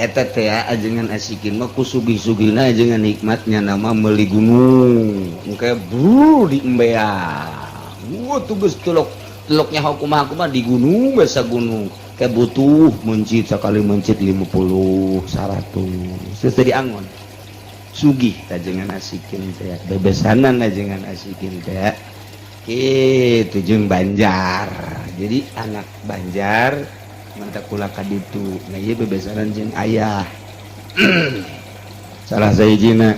Eta teh ajengan Asikin mah ku sugih-sugihna ajengan hikmatnya nama meuli gunung engke bru di embea. Wah, tugas tulok tuloknya kumaha kumaha di gunung, biasa gunung kayak butuh mencit, sekali mencit 50 100 terus jadi angon. Sugih ajengan Asikin teh, bebesanan ajengan Asikin teh itu jeung Banjar. Jadi anak Banjar mantap kula ka ditu. Nah, ieu bebesanan jeung ayah salah sahijina.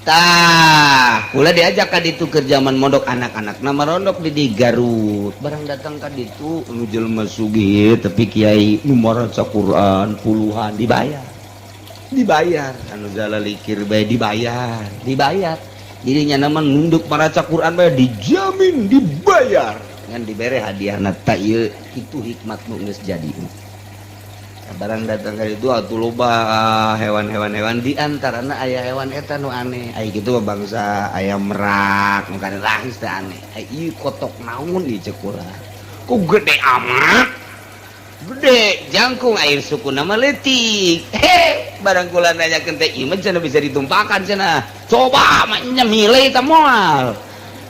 Tah, kula diajak ka ditu ke zaman mondok, anak-anak nama rondok di Garut. Barang datang ka ditu, nu jelema sugih tapi kiai nu maca Quran puluhan dibayar, dibayar. Anu zalalikir bae dibayar, dibayar. Jadi nya nama nunduk maraca Quran bae dijamin dibayar ngan dibere hadiah. Tah, ieu itu hikmat nu geus jadi. Barang datang ka itu atuh loba hewan-hewan, hewan di antarana aya hewan eta nu aneh. Aya kitu mah bangsa ayam merak nu rahis teh aneh. Aya ieu kotok naon ieu cek kula, ku gede amat, gede jangkung, air suku nama leutik. He, barang kula nanyakeun teh, ieu mah cenah bisa ditumpakan cenah. Coba mah nya milih teh, moal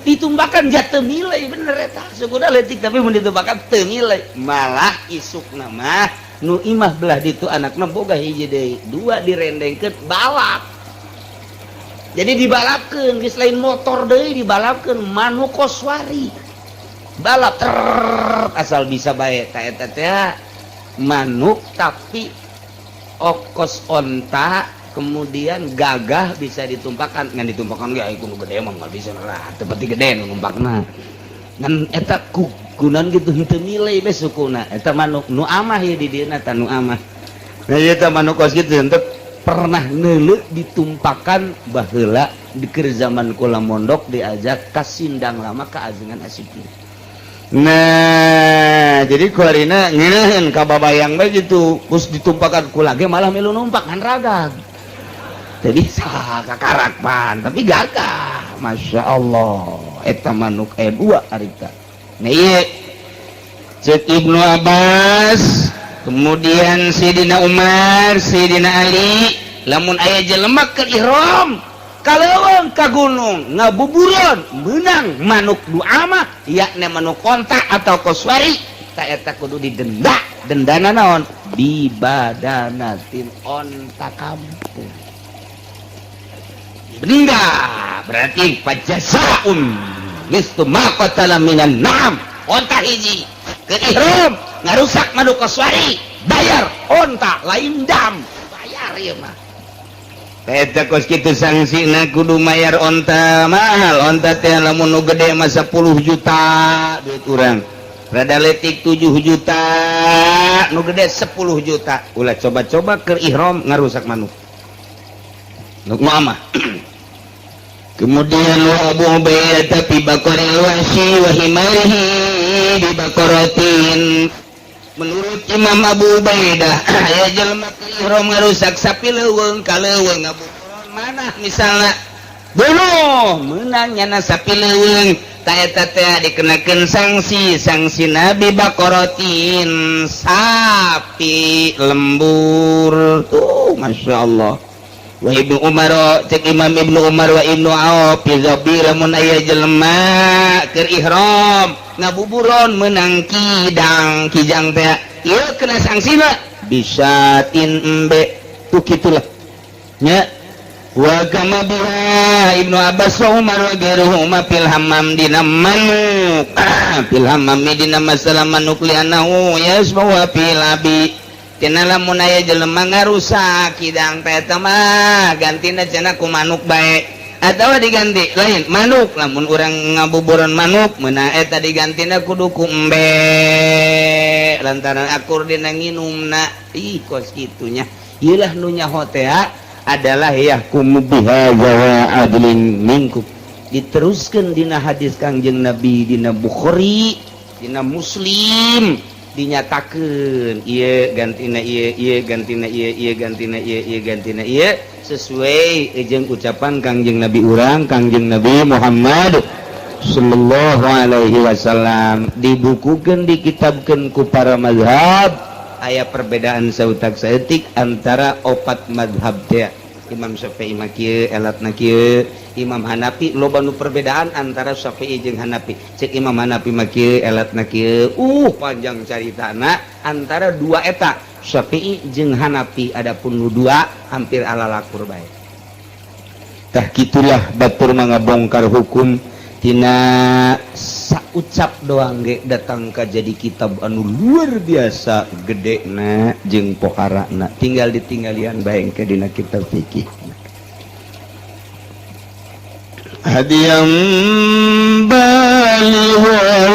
ditumpakan jatuh milih. Bener, eta sukuna leutik, tapi mun ditumpakan teu milih. Malah isuk nama nu imah belah ditu anakna boga hiji deui dua, direndengkeun balap. Jadi dibalapkeun geus lain motor deui, dibalapkeun manuk koswari balap ter asal bisa bae. Ta eta teh manuk tapi okos onta, kemudian gagah, bisa ditumpakan. Ngan ditumpakan ge nu gede mah moal bisa lah, teu pati gede nu numpakna. Ngan eta ku kunan gitu henteu milih be sukuna eta manuk nu amah ieu di dieuna tah nu amah. Nah, ieu teh manuk kos kitu henteu pernah neuleuh ditumpakan. Baheula di keur zaman kula mondok, diajak ka Sindang Lama ka Ajengan Asikin. Nah, jadi kuarina ngeunaheun ka babayang bae gitu, terus ditumpakan kula ge malah milu numpak ngan ragag. Teu bisa kakarak pan, tapi gagah. Masya Allah, eta manuk aya dua harita. Nah, ieu cek Ibnu Abbas, kemudian Sidina Umar, Sidina Ali, lamun aya jelema keur ihram ka leuweung, ka gunung, ngabuburon menang manuk du amah, yakni manuk onta atau koswari, ta eta kudu didenda. Dendana naon? Bibadanatin, onta kampung. Denda berarti fajazaun mislu ma qatala minan na'am. Onta hiji ke ihram ngarusak manuk koswari, bayar onta, lain dam, bayar ieu mah. Eta kos kitu sangsina, kudu mayar onta. Mahal onta teh, lamun nu gede mah 10 juta duit urang, rada letik 7 juta, nu gede 10 juta. Ulah coba-coba ke ihram ngarusak manuk nu mah. Kemudian wa Abu Ubaidah fi baqaril wahsy wa himarihi bi baqaratin. Menurut Imam Abu Ubaidah, aya jelema ke ihram ngarusak sapi leuweung, ka leuweung ngabuburon mana misalnya, bunuh menang nyana sapi leuweung, ta eta teh dikenakeun sanksi, sanksi nabi baqaratin, sapi lembur tuh. Masya Allah. Wa Ibnu Umar, cek Imam Ibnu Umar wa Ibnu Auf fi dhabi, lamun aya jelema keur ihram ngabuburon menang kidang, kijang teh ieu kena sanksina bisyatin, embe tuh kitulah nya. Wa kama biha Ibnu Abbas wa Umar wa ghairuhuma fil hammam, dina manuk, fil hammam dina masalah manuk, lianahu yasma fil abi. Cenah lamun aya jelema ngarusak hidang teh eta mah gantina cenah ku manuk bae atawa diganti lain manuk. Lamun urang ngabuburan manuk meunang, eta digantina kudu ku embe lantaran akur dina nginumna. Ih, kos kitunya. Ieulah nu nyaho teh adalah yahkumu biha zawa adlin minkum. Diteruskan dina hadis Kangjeng Nabi, dina Bukhari, dina Muslim, dinyatakan ieu gantina ieu, ieu gantina ieu, ieu gantina ieu, ieu gantina ieu, sesuai jeung ucapan Kangjeng Nabi urang, Kangjeng Nabi Muhammad sallallahu alaihi wasallam. Dibukukeun, dikitabkeun ku para mazhab. Aya perbedaan sautak saeutik antara opat mazhab teh. Imam Syafi'i mah kieu, elatna kieu. Imam Hanafi, loba nu perbedaan antara Syafi'i jeung Hanafi. Cek Imam Hanafi mah kieu, elatna kieu. Panjang caritana antara dua eta, Syafi'i jeung Hanafi. Adapun nu dua hampir ala lakur bae. Tah, kitulah batur mangabongkar hukum tina saucap doang ge datang ka jadi kitab anu luar biasa gede na jeung poharana. Tinggal ditinggalian bae ke dina kitab fikih. Hadiyam balighal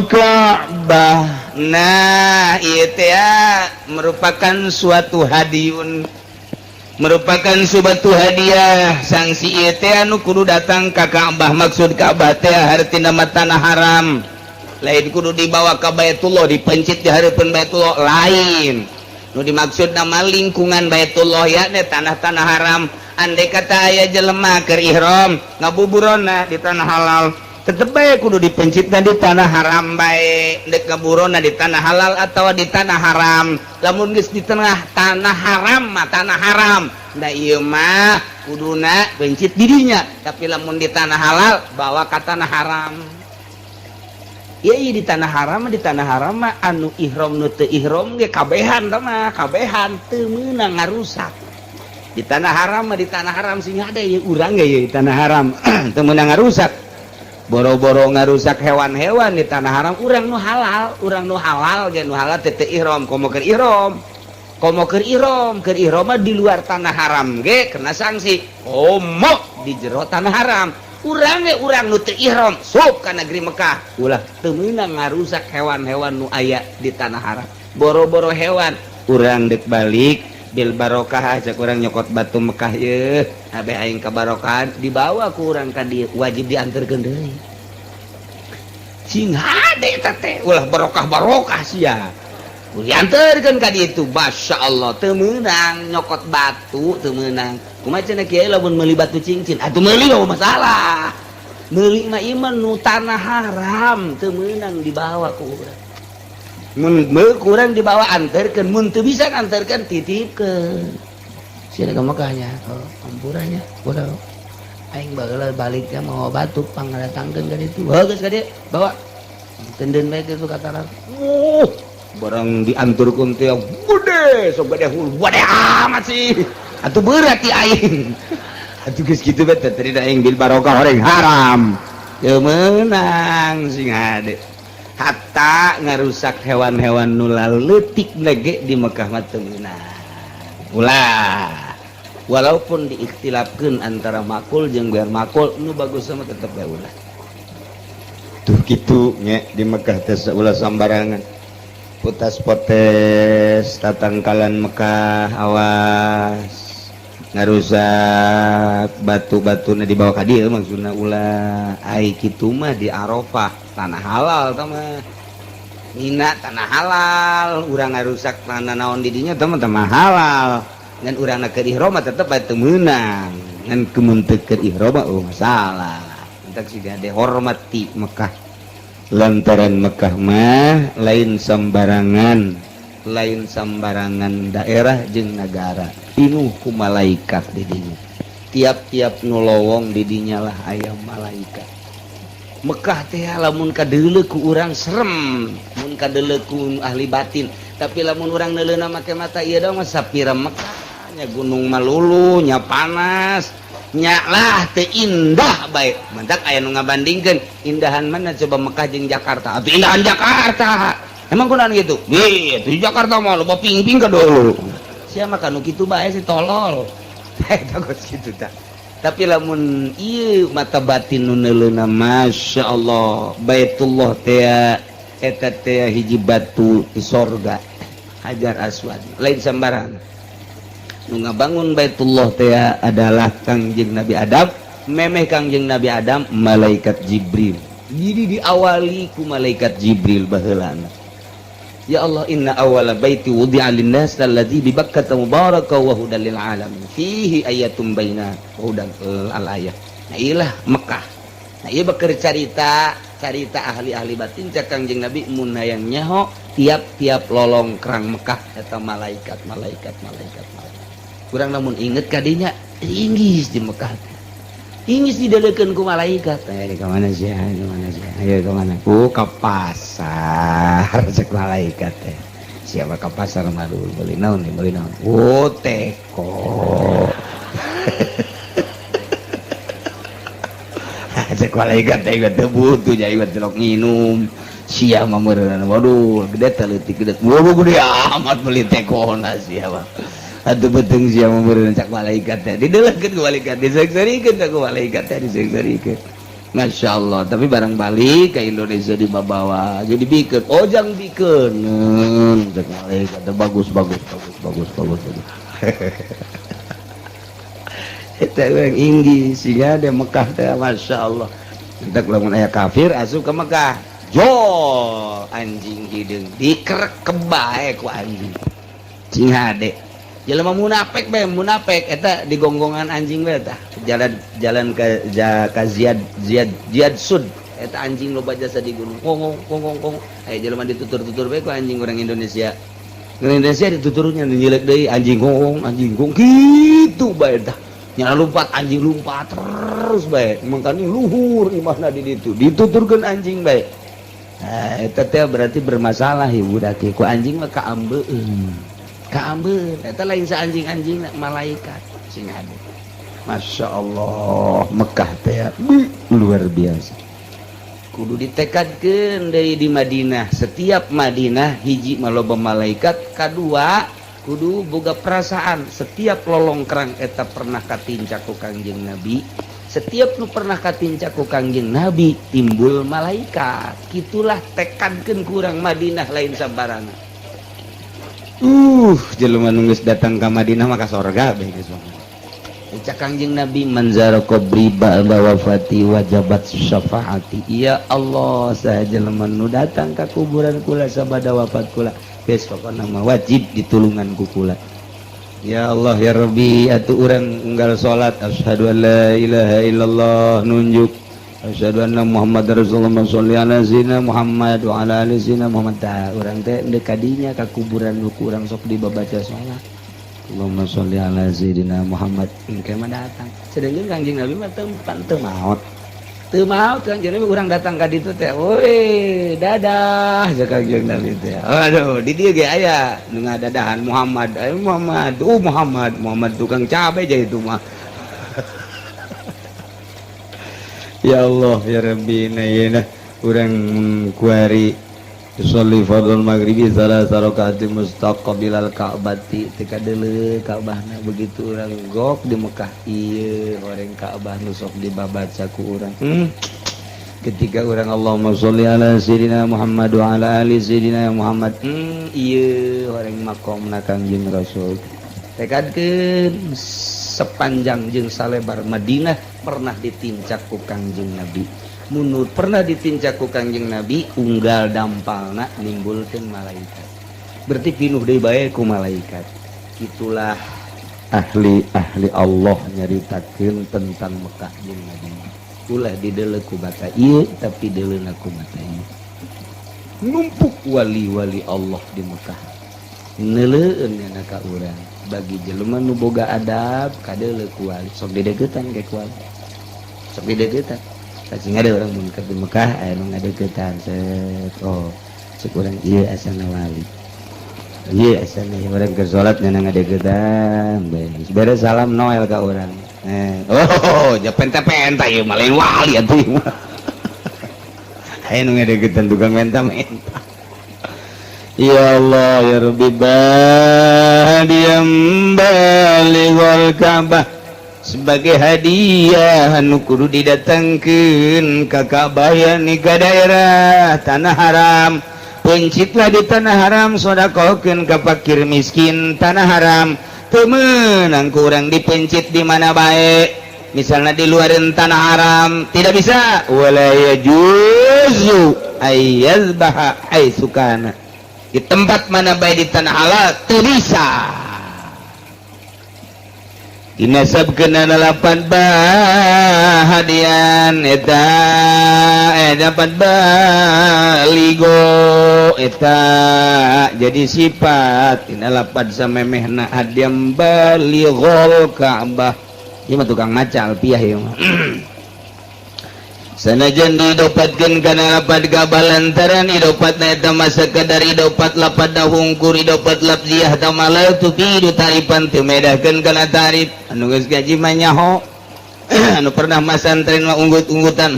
Ka'bah. Nah, ieu teh merupakan suatu hadiyun, merupakan suatu hadiah sanksi ieu teh anu kudu datang ka Ka'bah. Maksud Ka'bah teh hartina mah tanah haram, lain kudu dibawa ka Baitullah, dipencit di hareupeun Baitullah, lain. Nu dimaksud nama lingkungan Baitullah, ya tanah-tanah haram. Andai kata aya jelema keur ihram ngabuburona di tanah halal, tetep bae kudu dipencitna di tanah haram bae. Dek ngaburona di tanah halal atau di tanah haram, lamun geus di tengah tanah haram mah tanah haram. Nah, ieu mah kuduna pencit dirinya, tapi lamun di tanah halal bawa ke tanah haram. Iya, iya, di tanah haram mah, di tanah haram mah anu ihram, nu teu ihram ge kabehan tah mah, kabehan teu meunang ngarusak di tanah haram mah. Di tanah haram sing ada ya urang ge di tanah haram teu meunang ngarusak, boro-boro ngarusak hewan-hewan di tanah haram. Urang nu halal, urang nu halal ge, nu halal teu teu ihram, komo keur ihram, komo keur ihram. Keur ihram mah di luar tanah haram ge kena sanksi, komo di jero tanah haram. Urang ge, urang nu teu ihram sok ka negeri Mekah, ulah teu meunang ngarusak hewan-hewan nu aya di tanah haram. Boro-boro hewan, urang dek balik bil barokah aja, kurang nyokot batu Mekah ye abe aing kabarokahan, dibawa ku urang ka dieu, wajib diantarkeun deui. Sing hade eta teh, ulah barokah barokah sia, diantarkeun ka dieu. Masya Allah, teu meunang nyokot batu, teu meunang. Kumaha cenah kiai lamun meuli batu cincin? Atuh meuli mah masalah, meuli mah iman nu tanah haram teu meunang dibawa ku urang. Mun kurang dibawa, antarkeun. Mun teu bisa antarkeun, titipkeun sia ka Mekahnya. Oh, ampurannya udah aing bageula baliknya mau batu pangdatangkeun ka ditu. Heuh, geus ka dieu bawa tenden bae kitu kata. Barang dianturkeun teh gede, sok gede, hulu gede amat sih atuh, berat ti aing atuh. Geus kitu bae teh, aing bil barokah orang haram teu meunang. Sing hade, hatta ngarusak hewan-hewan nu leutik lege di Mekah mah teu meunang, ulah. Walaupun diikhtilafkeun antara makul jeung biar makul, nu bagus sama tetep bae ulah. Tuh gitu nya, di Mekah teh ulah sambarangan putas potes tatangkalan Mekah. Awas ngarusak batu-batuna dibawa ka dieu, maksudna ulah. Ai kitu mah di Arafah, tanah halal tah mah. Mina tanah halal, urang ngarusak tanah naon di dinya teman-teman halal. Ngan urang keur ihram mah tetep bae teu meunang, ngan kemun teu keur ihram mah oh masalah. Entak siga dihormati Mekah, lantaran Mekah mah lain sembarangan, lain sembarangan daerah jeung negara. Pinuh ku malaikat di dinya. Tiap-tiap nu lowong di dinya lah aya malaikat. Mekah teh lamun kadeuleu ku urang serem, mun kadeuleu ku ahli batin. Tapi lamun urang neuleuna make mata ieu dong mah sapira Mekah nya, gunung malulu nya, panas nya lah, teu indah bae. Mantak aya nu ngabandingkeun, indahan mana coba Mekah jeung Jakarta? Atuh indahan Jakarta. Emang kunaon gitu? Gitu di Jakarta mah loba ping-ping ka dulu. Sia mah kanu kitu bae si tolol. Eta geus kitu tah. Tapi lamun ieu mata batin nu neuleuna, Masya Allah, Baitullah teh eta teh hiji batu di sorga, Hajar Aswad lain sembarangan. Nu ngabangun Baitullah teh adalah Kangjeng Nabi Adam. Memeh Kangjeng Nabi Adam, malaikat Jibril. Jadi diawali ku malaikat Jibril baheulana. Ya Allah, inna awwala baiti wudi'a linnas alladzi bi Bakkah mubaraka wa hudan lil alamin fihi ayatum bainat wa hudan al ayat. Nah, iyalah Mekah. Nah, ieu beker carita carita ahli-ahli batin. Cak Kangjeng Nabi, mun hayang nyaho, tiap-tiap lolongkrang Mekah eta malaikat, malaikat, malaikat, malaikat. Kurang namun inget kadinya inggis di Mekah, inggis didelekeun ku malaikat. Eh, ke mana sih? Ke mana sih? Ayo ke mana? Oh, ke pasar, cek malaikat teh. Siapa ke pasar malu beli naon nih, beli naon? Oh, teko. Cek malaikat teh, teu butuh nya ieu teh nginum. Sia mah meureun, waduh, gede teh leutik gede. Waduh, gede amat beli tekona sia mah. Atuh beuteung sia mah meureun, cak malaikat teh. Dideleukeun ku malaikat, diseuk-seurikeun ku malaikat teh, diseuk-seurikeun. Masya Allah, tapi barang balik ke Indonesia dibawa jadi bikeun, ojang bikeun. Cek malaikat teh, bagus bagus bagus bagus bagus bagus. Eta urang inggih sehingga di Mekah teh, Masya Allah. Entek lamun aya kafir asup ke Mekah. Jo anjing hideung dikerek bae ku anjing. Cing hade. Jelema munafik bae, munafik eta digonggongan anjing bae tah. Jalan jalan ke ja, ka Ziyad Ziyad Ziyad Sud eta anjing loba jasa di gunung. Kongong kongong kong. Aya jelema ditutur-tutur bae ku anjing orang Indonesia. Orang Indonesia dituturnya nyilek deui anjing, kongong anjing kong kitu bae tah. Nyala lompat, anjing lompat terus bae. Makanya luhur imahna di ditu. Dituturkeun anjing bae. Nah, eta teh berarti bermasalah ibu budak ku anjing mah kaambeun. Kaambeun eta lain sa anjing-anjing, malaikat sing ade. Masya Allah, Mekah teh luar biasa. Kudu ditekadkeun deui di Madinah. Setiap Madinah, hiji maloba malaikat, kadua kudu boga perasaan setiap lolongkrang eta pernah katincak ku Kangjeng Nabi. Setiap nu pernah katincak ku Kangjeng Nabi timbul malaikat. Gitulah tekadkeun kurang Madinah lain sabarangan. Jelema nu geus datang ka Madinah maka sorga bae geus. Cak Kangjeng Nabi, man zara qabri ba'da wafati wajabat syafaati. Ya Allah, saha jelema nu datang ka kuburan kula sabada wafat kula, geus pokona mah wajib ditulungan ku kula. Ya Allah ya Rabbi, atuh urang unggal salat, asyhadu an la ilaha illallah, nunjuk, asyhadu anna Muhammad Rasulullah, sholli ala sayyidina Muhammad wa ala ali sayyidina Muhammad. Tah, urang teh deuk kadinya ka kuburan nu kurang sok dibabaca salat, Allahumma sholli ala sayyidina Muhammad, engke mah datang. Sedangkan Kangjeng Nabi mah teu teu maot, teu maot Kangjeng Nabi. Urang datang ka ditu teh, "Woi, dadah," cek Kangjeng Nabi teh. Aduh, di dieu ge aya nu ngadadahan Muhammad, ayo Muhammad, oh Muhammad, Muhammad tukang cabe aja itu mah. Ya Allah ya Rabbi, na yeuna urang kuari sholli fardhu maghribi salah rakaat mustaqbilal ka'bati, teu kadeuleu Ka'bahna. Begitu urang gok di Mekah, ieu horeng Ka'bah nu sok dibabaca ku urang. Ketika urang Allahumma sholli ala sayyidina Muhammad wa ala ali sayyidina Muhammad, ieu horeng makomna Kangjeng Rasul. Tekadkeun sepanjang jeung salebar Madinah pernah ditincak ku Kangjeng Nabi. Munur pernah ditincak ku Kangjeng Nabi, unggal dampalna nimbulkeun malaikat, berarti pinuh deui bae ku malaikat. Itulah ahli-ahli Allah nyaritakeun tentang Mekah jeung Madinah. Ulah dideuleu ku mata ieu, tapi deuleuna ku mata ieu. Numpuk wali-wali Allah di Mekah neuleueun nya ka urang. Bagi jelema nu boga adab, kadeuleu ku wali, sok dideukeutan ke ku wali, sok dideukeutan. Cacing ada orang mun di Mekah aya nu ngadeukeutan set, oh, cek urang ieu asana wali, ieu asana urang keur salat nya ngadeukeutan, beres salam Noel ka urang. Eh, oh, ja penta-penta ieu mah lain wali atuh mah. Aya nu ngadeukeutan tukang menta-menta. Ya Allah ya Rabbi, hadiah balighal Ka'bah, sebagai hadiah anu kudu didatangkeun ka Ka'bah, yakni ka daerah tanah haram. Pencitlah di tanah haram, sodakohkeun ka fakir miskin tanah haram. Teu meunang kurang dipencit di mana bae, misalnya di luaran tanah haram tidak bisa. Wala yajuzu ayyazbaha haitsu kana, di tempat mana bae di tanah halal teu bisa. Dinasabkeun lapad bahadian eta, eh, dapat baligho eta jadi sifat dina lapad samemehna hadiam balighol Ka'bah. Ieu mah tukang maca alfiah ieu mah. Sanajan didopatkeun kana lapad Ka'bah, lantaran idopatna eta mah sakadar idopat lapad hungkur, idopat lafziah tamala tufidu tarifan, teu medahkeun kana tarif. Anu geus gaji mah nyaho, anu pernah masantren mah unggut-unggutan,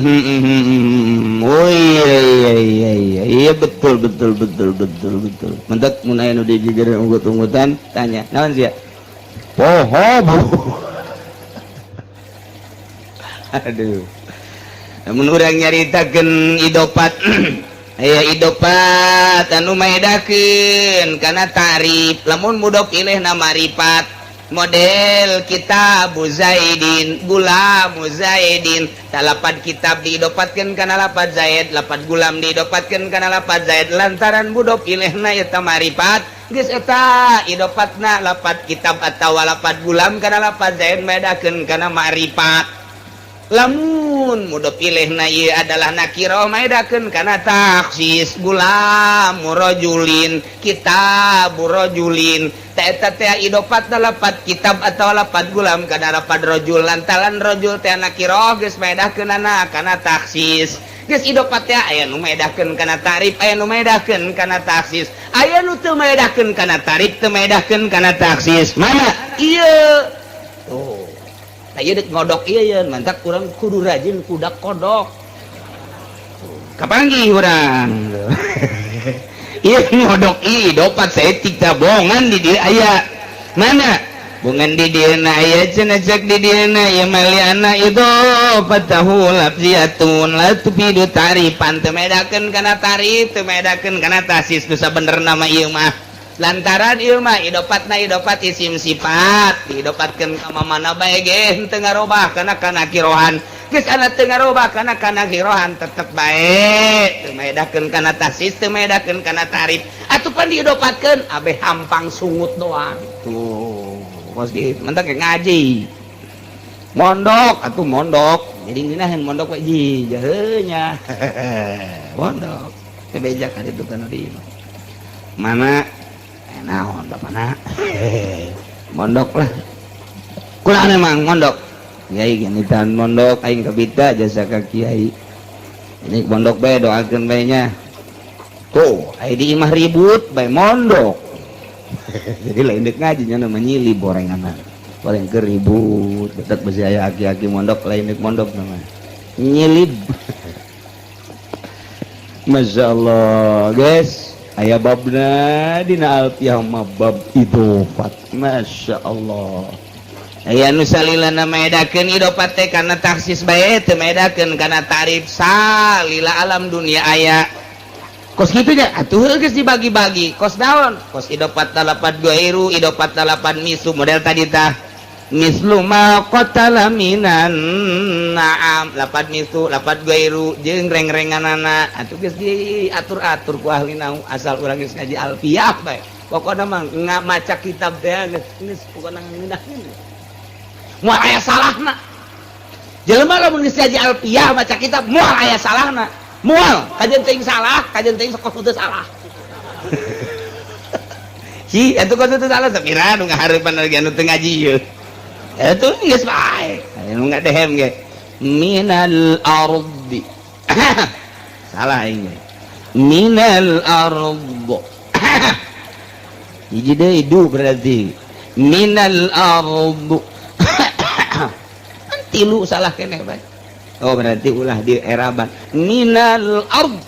oh iya iya iya iya iya, betul betul betul betul betul. Mentak mun aya nu digigireun unggut-unggutan, tanya, "Naon sia?" "Poho, Bu." Aduh, namun urang nyaritakeun idopat, aya idopat anu maedakeun kana tarif. Lamun mudhof ilaihna marifat, model kitab Zaidin, gulamu Zaidin, lapad kitab diidopatkeun kana lapad Zaid, lapad gulam diidopatkeun kana lapad Zaid, lantaran mudhof ilaihna eta marifat, geus eta idopatna lapad kitab atawa lapad gulam kana lapad Zaid maedakeun kana ma'rifat. Lamun mudhof ilaihna ieu adalah nakirah, maedakeun kana takhsis, gulam rajulin, kitab rajulin. Eta teh idopat lapad kitab atau lapad gulam kana lapad rajul, lantaran rajul teh nakirah, geus maedahkeunana kana takhsis. Geus idopat teh aya nu maedahkeun kana tarif, aya nu maedahkeun kana takhsis, aya nu teu maedahkeun kana tarif, teu maedahkeun kana takhsis. Mana ieu? Oh, aya dek ngodok ieu ya, mantak kurang kudu rajin kudak kodok. Kapanggih urang ieu ngodok ieu idopat saeutik tah, bongan di dieu aya. Mana bongan di dieu na aya cenah? Cek di dieu na ieu mah liana idofatahu lafziyatun la tufidu tarifan, teu medakeun kana tarif, teu medakeun kana takhsis. Nu sabenerna nama ieu mah lantaran ieu mah idopatna idopat isim sifat, diidopatkeun ka mana bae ge teu ngarobah kana kana kirohan. Geus ana teu ngarobah kana kana kirohan, tetep bae teu maedakeun kana takhsis, teu maedakeun kana tarif. Atuh pan diidopatkeun abeh hampang sungut doang tuh, kos kitu. Mentak ngaji mondok atuh, mondok jadi ngeunaheun mondok we ji jaheunya mondok teh beja ka ditu kana di mana naon bapana mondok lah. Kurang emang mondok kiai gini tahan mondok aing kabita jasa ka kiai ini. Mondok bae, doakeun bae nya. Tuh aya di imah ribut bae mondok, jadi lain dek ngajinya, nama nyili borengan goreng ke ribut. Betek besi aya aki-aki mondok, lain dek mondok, nama nyilib. Masya Allah guys, aya babna dina alfiah mah, bab idofat. Masya Allah, aya nu salilana maedakeun idofat teh kana takhsis bae, teu maedakeun kana tarif. Salila alam dunia aya kos kitu nya atuh, geus dibagi-bagi kos naon, kos idofat lapad gairu, idofat lapad mislu, model tadi tah, mislu ma qatala minan na'am, lapad mislu, lapad gairu jeung reng-renganana atuh geus diatur-atur ku ahli nahwu. Asal urang geus ngaji alfiah bae, pokokna mah nga maca kitab teh geus geus pokokna ngeunaheun, moal aya salahna. Jelema lamun geus ngaji alfiah maca kitab moal aya salahna, moal kajeun teuing salah, kajeun teuing sok teu salah si atuh, kos teu salah. Sapira nu ngahareupan lagi anu teu ngaji ieu? Itu geus bae anu ngadehem ge minal ardi, salah aing ge minal ard, hiji deui du, berarti minal ard tilu, salah keneh bae. Oh, berarti ulah di eraban minal ard.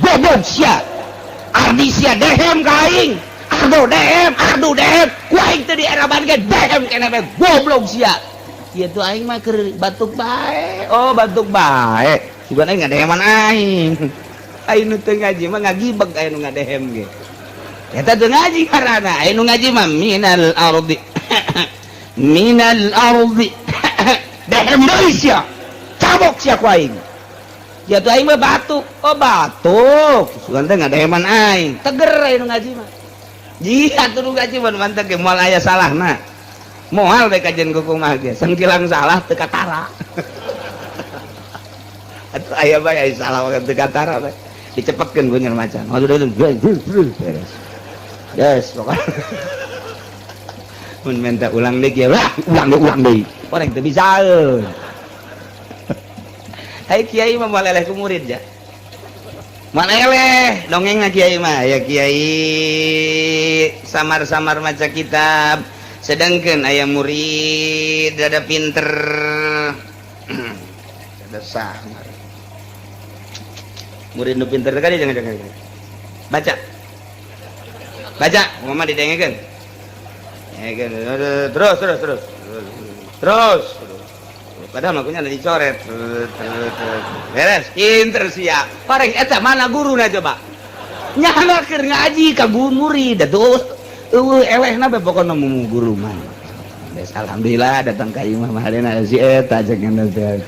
Goblok sia. Ardi sia dehem ka aing. Ardo dehem, ardu dehem. Ku aing teh di era ban ge dehem keneh bae goblok sia. Ieu tuh aing mah keur batuk bae. Oh, batuk bae. Sugan aing ngadeheman aing. Aing nu teu ngaji mah ngagibeg aya nu ngadehem ge. Eta teu ngaji karana aya nu ngaji mah minal ardi. Minal ardi. Dehem deui sia. Cabok sia ku aing. Ya tuh aing mah batuk. Oh, batuk. Sugan teh ngadeheman aing. Teger aya nu ngaji mah. Jika tuh nu ngaji mah mantep ge moal aya salahna. Moal bae kajian ku kumaha ge. Sengkilang salah teu katara. Atuh aya bae aya salah mah teu katara bae. Dicepetkeun ku macan. Oh, beres. Yes, pokoknya. Mun minta ulang deui ya, lah, ulang deui, ulang deui. Orang teu bisa. Hai kiai mah moal eleh ku murid ja. Moal eleh dongengna kiai mah ya kiai samar-samar maca kitab. Sedangkan aya murid ada pinter. Ada samar. Murid nu pinter tadi jangan jangan. Baca. Baca, mama didengekeun. Terus terus terus. Terus. Padahal makunya ada dicoret. Beres, pinter sia. Pareng eta mana guruna coba? Nyana keur ngaji ka murid atuh eueuh elehna bae pokona mu guru mah. Beres, alhamdulillah datang ka imah mah hadena si eta cek teh.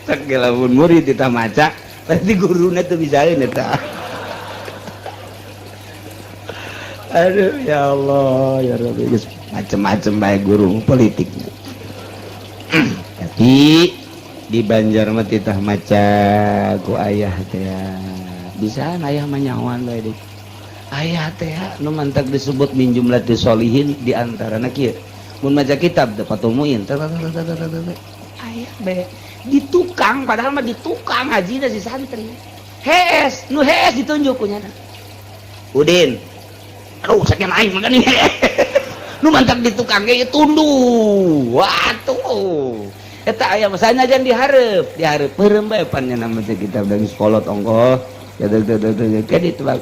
Cek lamun murid ditah maca, berarti guruna teu bisaeun eta. Aduh ya Allah ya Rabbi, macem-macem bae guru politik. Tapi di Banjar mah titah maca ku ayah teh bisa ayah mah nyahoan bae deui. Ayah teh nu mantak disebut min jumlati sholihin di antarana kieu. Mun maca kitab teh patumuin ayah bae di tukang padahal mah di tukang hajina si santri. Hees, nu hees ditunjuk ku nyana. Udin. Aduh, sakian aing mah geuning. Nu mantak di tukang ge tunduh. Watuh. Eta aya mah sanajan dihareup, dihareup peureum bae pan nya maca kitab da geus kolot ongkoh. Ya teu teu teu teu ditebak.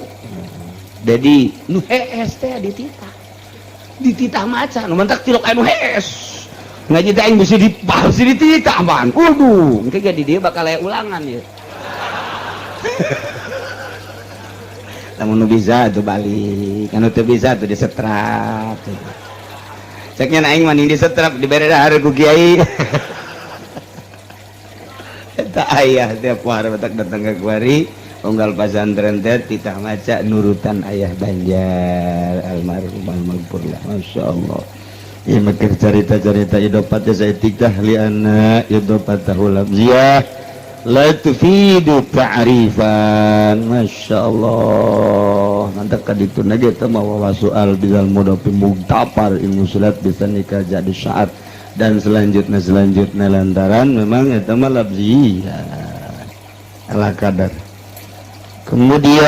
Dedi nu hees teh dititah. Dititah maca nu mantak tilok anu hees. Ngaji teh aing bisi dipah bisi dititah man. Waduh, engke ge di dieu bakal aya ulangan ieu. Lamun nu bisa tuh balik, anu teu bisa tuh disetrap. Ceknya aing mah disetrap dibere dahar ku kiai. Eta ayah tiap poe batak datang ke kuari unggal pasantren teh titah maca nurutan ayah Banjar almarhum almaghfurlah. Masya Allah. Ieu mah keur carita-carita idopat teh saeutik li anna idopatahu lafziyah la tufidu ta'rifan. Masya Allah. Mantap ka ditu na ge teh mawa soal bizal mudafi mugtafar ilmu sulat bisa nikah jadi syaat dan selanjutnya selanjutnya lantaran memang eta mah lafziyah ala kadar. Kemudian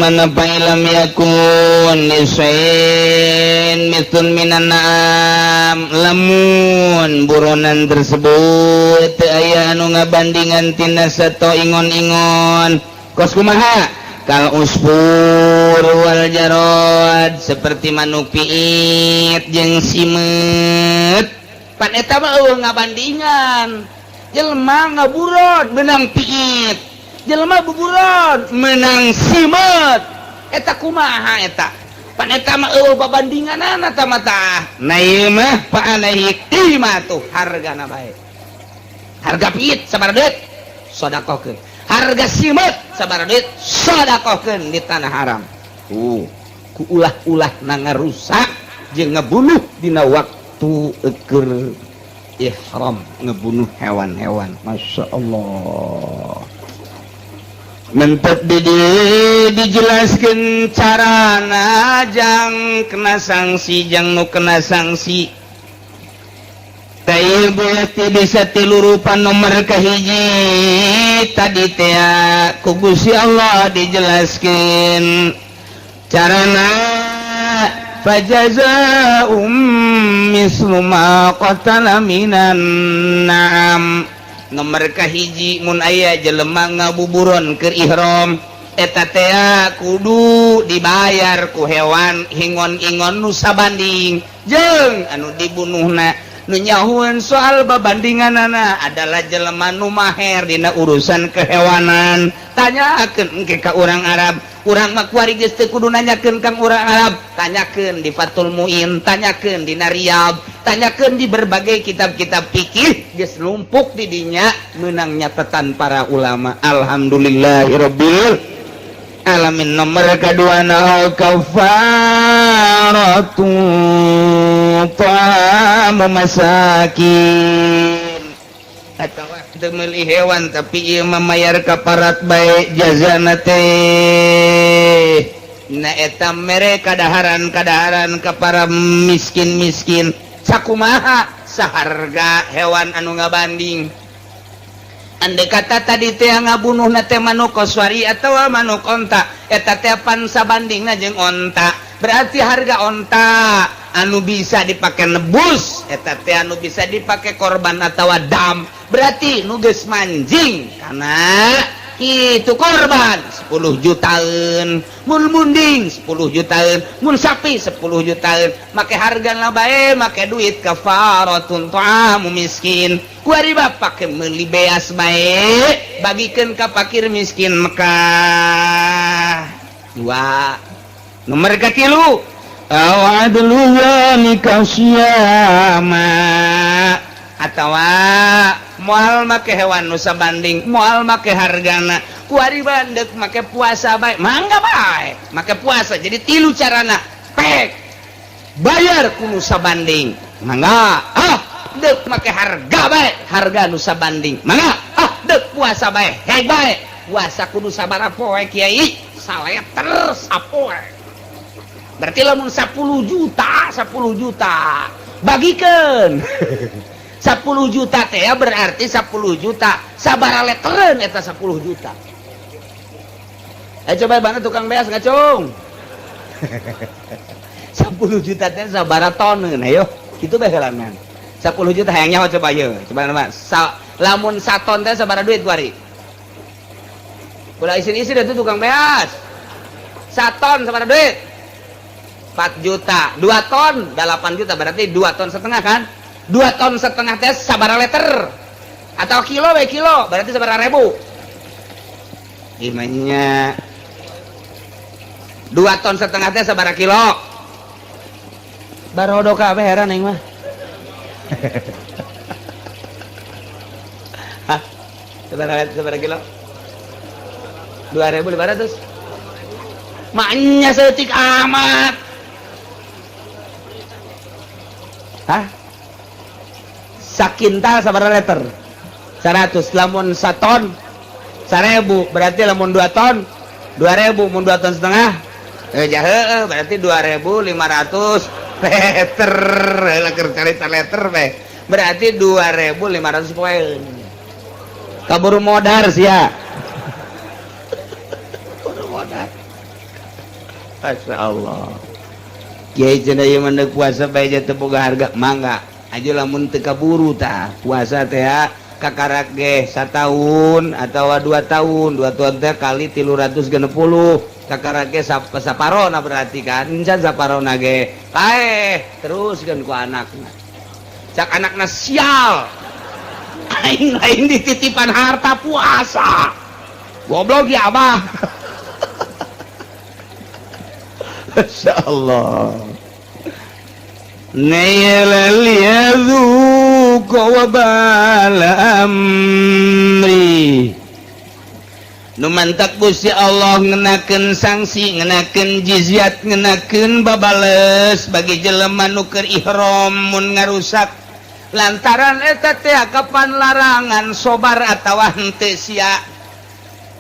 mana fa'ilam yakun nisain mitun minan na'am lamun buronan tersebut teu aya anu ngabandingan tina sato ingon-ingon kos kumaha kal usfur wal jarod seperti manuk piit jeung simeut pan eta mah eueuh ngabandingan jelema ngaburon menang piit jelema buburon menang simeut eta kumaha eta pan eta mah eueuh babandinganana ta mah tah. Nah ieu mah fa alaihi qimatu hargana bae harga piit sabaraha duit sedekahkeun harga simeut sabaraha duit sedekahkeun di tanah haram ku ulah-ulah na ngarusak jeung ngebunuh dina waktu keur ihram ngebunuh hewan-hewan. Masya Allah. Mentep di dijelaskan carana jang kena sanksi jang nu kena sanksi. Taib bisa tilu rupa nomor kahiji tadi teh ku Gusti Allah dijelaskan carana fajazaa'um mislu ma qatala minan na'am. Nomor kahiji mun aya jelema ngabuburon keur ihram eta teh kudu dibayar ku hewan hingon-ingon nu sabanding jeung anu dibunuhna. Nu nyahueun soal babandinganana adalah jelema nu maher dina urusan kehewanan. Tanyakeun engke ka urang Arab, urang mah kuari geus teu kudu nanyakeun kang urang Arab, tanyakeun di Fathul Muin, tanyakeun di Riyadh, tanyakeun di berbagai kitab-kitab fikih, geus numpuk di dinya meunang nyatetan para ulama. Alhamdulillahirabbil alamin. Nomor kedua na kafaratu ta'amu masakin atawa teu meuli hewan tapi ieu mah mayar kaparat bae jazana teh. Na eta mere kadaharan-kadaharan ka para miskin-miskin sakumaha saharga hewan anu ngabanding. Andai kata tadi teh ngabunuh na teh manuk koswari atawa manuk onta, eta teh pan sabandingna jeung onta, berarti harga onta anu bisa dipake nebus eta teh anu bisa dipake korban atawa dam, berarti nu geus manjing kana itu korban 10 jutaan, mun munding 10 jutaan, mun sapi 10 jutaan, make harga lah bae make duit kafaratun ta'amu miskin. Kuari pake meuli beas bae bagikeun ka fakir miskin Mekah. Dua. Nomor katilu aw adlu zalika siyama atawa moal make hewan nu sabanding, moal make hargana, kuari bandek make puasa bae, mangga bae make puasa. Jadi tilu carana, pek bayar ku nu sabanding mangga, ah dek make harga bae, harga nu sabanding mangga, ah dek puasa bae, hei bae puasa kudu sabaraha poe kiai? Saleter sapoe, berarti lamun 10 juta 10 juta bagikan 10 juta teh berarti 10 juta sabara leteren eta 10 juta. Eh coba mana tukang beas ngacung 10 juta teh sabara ton, ayo itu bae heulangan 10 juta hayang nyaho coba ye coba nama sa, lamun saton teh sabara duit kuari ulah isin-isin itu tukang beas. Saton sabara duit 4 juta, 2 ton 8 juta, berarti 2 ton setengah kan? 2 ton setengah teh sabara liter atau kilo we kilo berarti sabara ribu gimana? 2 ton setengah teh sabara kilo barodo kabeh heran aing mah. Hah? Sabara kilo 2.500 maknya setik amat. Hah? Sakintal sabaraha liter? 100. Lamun saton 1000, berarti lamun 2 ton 2000, mun 2 ton setengah jahe berarti 2500 liter. Lah keur carita liter teh berarti 2500 poin. Kaburu modar sia. Kaburu modar. Masya Allah. Kiai cenah ieu mah puasa bae teu boga harga mangga. Aja lamun teu kaburu tah puasa teh kakarak ge satahun atawa 2 tahun, 2 tahun teh kali 360 kakarak ge saparona berarti kan encan saparona ge paeh terus kan ku anakna. Cak anakna sial aing lain dititipan harta puasa goblok ya abah. Masya Allah. Liyadzuqa wabala amri. Nu mantak Gusti Allah ngenakeun sanksi, ngenakeun jizyat, ngenakeun babales bagi jelema nu keur ihram mun ngarusak lantaran eta teh kapan larangan sobar atawa henteu sia.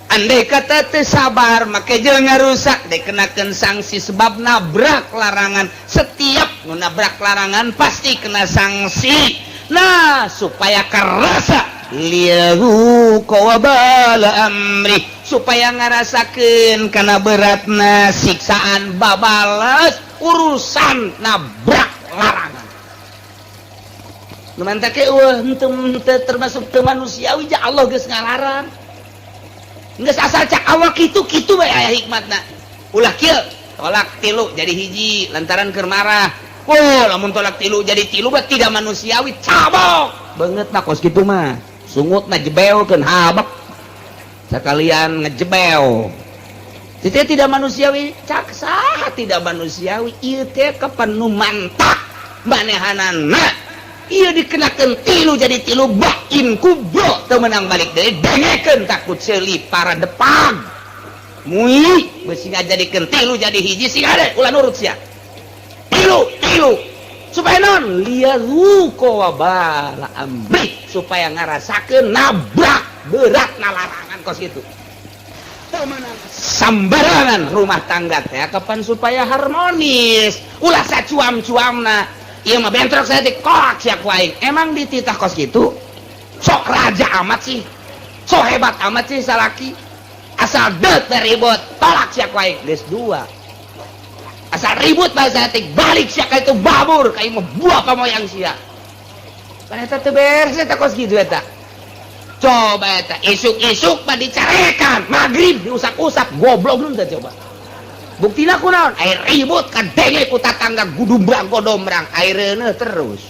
Andai kata teu sabar make jeung ngarusak dikenakeun sanksi sebab nabrak larangan. Setiap nu nabrak larangan pasti kena sanksi. Nah, supaya kerasa liyahu qawabala amri, supaya ngarasakeun kana beratna siksaan babales urusan nabrak larangan. Nu mantak ge eueuh henteu termasuk teu manusiawi, ja Allah geus ngalarang. Geus asal cak awak kitu kitu bae aya hikmatna. Ulah kieu, tolak tilu jadi hiji lantaran keur marah. Oh, lamun tolak tilu jadi tilu mah tidak manusiawi, cabok. Beungeutna kos kitu mah. Sungutna jebeokeun habek. Sekalian ngejebeo. Itu tidak manusiawi, cak saha tidak manusiawi? Ieu teh kapan nu mantak manehanana. Ieu dikenakeun tilu jadi tilu bain kubro teu meunang balik deui, dengekeun takut seuli para depag. Mui beusi ngajadikeun tilu jadi hiji sing hade ulah nurut sia. Tilu tilu supaya non liyadzuqu wabala amri, supaya ngarasakeun nabrak berat larangan kos kitu. Sambarangan rumah tangga teh kapan supaya harmonis, ulah sacuam-cuamna. Ieu mah bentrok saya teh kolak sia ku aing. Emang dititah kos kitu? Sok raja amat sih, sok hebat amat sih salaki. Asal deut ribut tolak sia ku aing, geus dua. Asal ribut bahasa teh balik sia ka itu babur ka ieu mah buah pamoyang sia. Kan eta teu beres eta kos kitu eta. Coba eta isuk-isuk mah dicarekan, maghrib diusak-usak, goblok belum teh coba. Buktina kunaon? Air ribut kadenge ku tatangga gudumbrang godombrang, air reuneuh terus.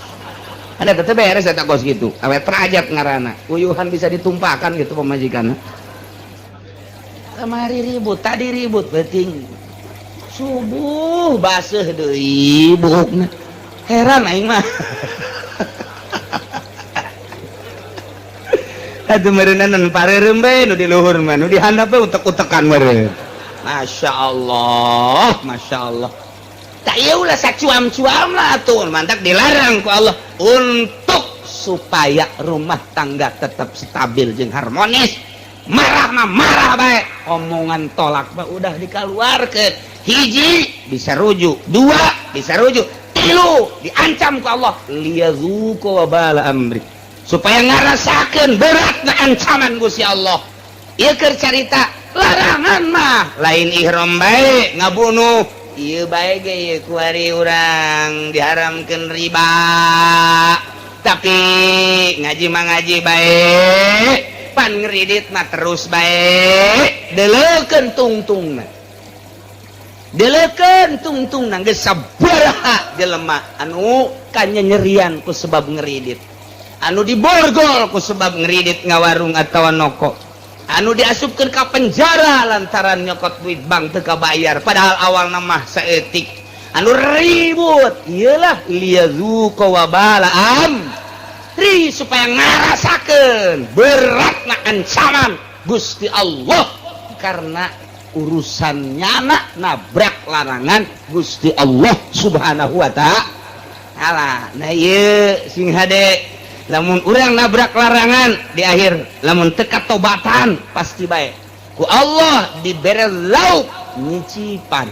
Ada teh beres eta kos kitu. Awet rajat ngaranna. Uyuhan bisa ditumpahkan gitu pamajikanna. Kamari ribut, tadi ribut penting. Subuh baseuh deui buukna. Heran aing mah. Aduh meureunan pareureum bae nu di luhur mah, nu di handap we utek-utekan meureun. Masya Allah, Masya Allah. Tak ieu ulah sacuam-cuam lah atuh, mantak dilarang ku Allah untuk supaya rumah tangga tetap stabil jeung harmonis. Marah mah marah bae, omongan tolak mah udah dikeluarkeun. Hiji bisa rujuk, dua bisa rujuk, tilu diancam ku Allah liyadzuqu wabala amri, supaya ngarasakeun beratna ancaman Gusti Allah. Ieu keur carita larangan mah lain ihram bae ngabunuh, ieu bae ge ieu kuari urang diharamkeun riba. Tapi ngaji mah ngaji bae, pan ngeridit mah terus bae, deleukeun tungtungna. Deleukeun tungtungna geus sabaraha jelema anu kanyanyerian ku sebab ngeridit, anu diborgol ku sebab ngeridit ngawarung atawa noko, anu diasupkeun ka penjara lantaran nyokot duit bank teu kabayar padahal awalna mah saeutik, anu ribut. Iyalah liyadzuqa wabala amri, supaya ngarasakeun beratna ancaman Gusti Allah karena urusan nyana nabrak larangan Gusti Allah Subhanahu wa ta'ala. Nah ieu sing hade, lamun urang nabrak larangan di akhir lamun teka tobatan pasti bae ku Allah dibere lauk nyicipan.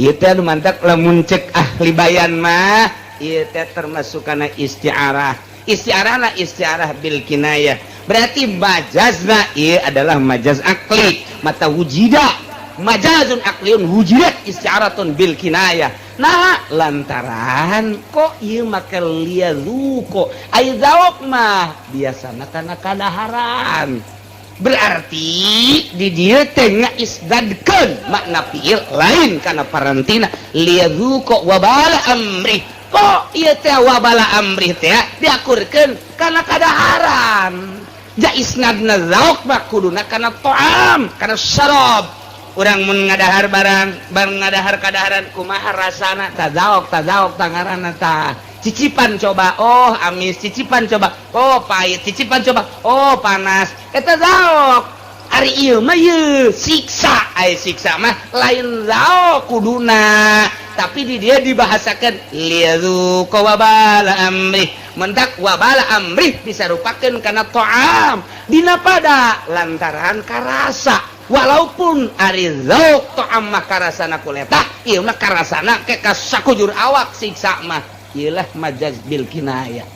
Ieu teh anu mantak lamun cek ahli bayan mah ieu teh termasuk kana isti'arah. Isti'arah isti'arah bil kinayah, berarti majazna ieu adalah majaz akli, mata wujida majazun akliyun wujidat isti'aratun bil kinayah. Nah lantaran kok ieu make liyadzuqu, ai zauk mah biasana kana kadaharan, berarti di dieu teh ngaisnadkeun makna fiil lain kana parantina liyadzuqu wabala amri. Kok ieu teh wabala amri teh diakurkeun kana kadaharan, ja isnadna zauk mah kuduna kana ta'am, kana syarab. Urang mun ngadahar barang, barang ngadahar kadaharan kumaha rasana? Tazaok, tazaok tangaranna tah. Cicipan coba, oh amis, cicipan coba, oh pahit, cicipan coba, oh panas, eta zaok. Ari ieu mah ieu siksa, ai siksa mah lain zaok kuduna, tapi di dia dibahasakan liyadzuqa wabala amri. Mendak wabala amri disarupakeun kana ta'am dina pada lantaran karasa, walaupun ari zauk ta'am mah karasana kuleta, ieu mah karasana ke kasakujur awak siksa mah. Ieulah majaz bil kinayah.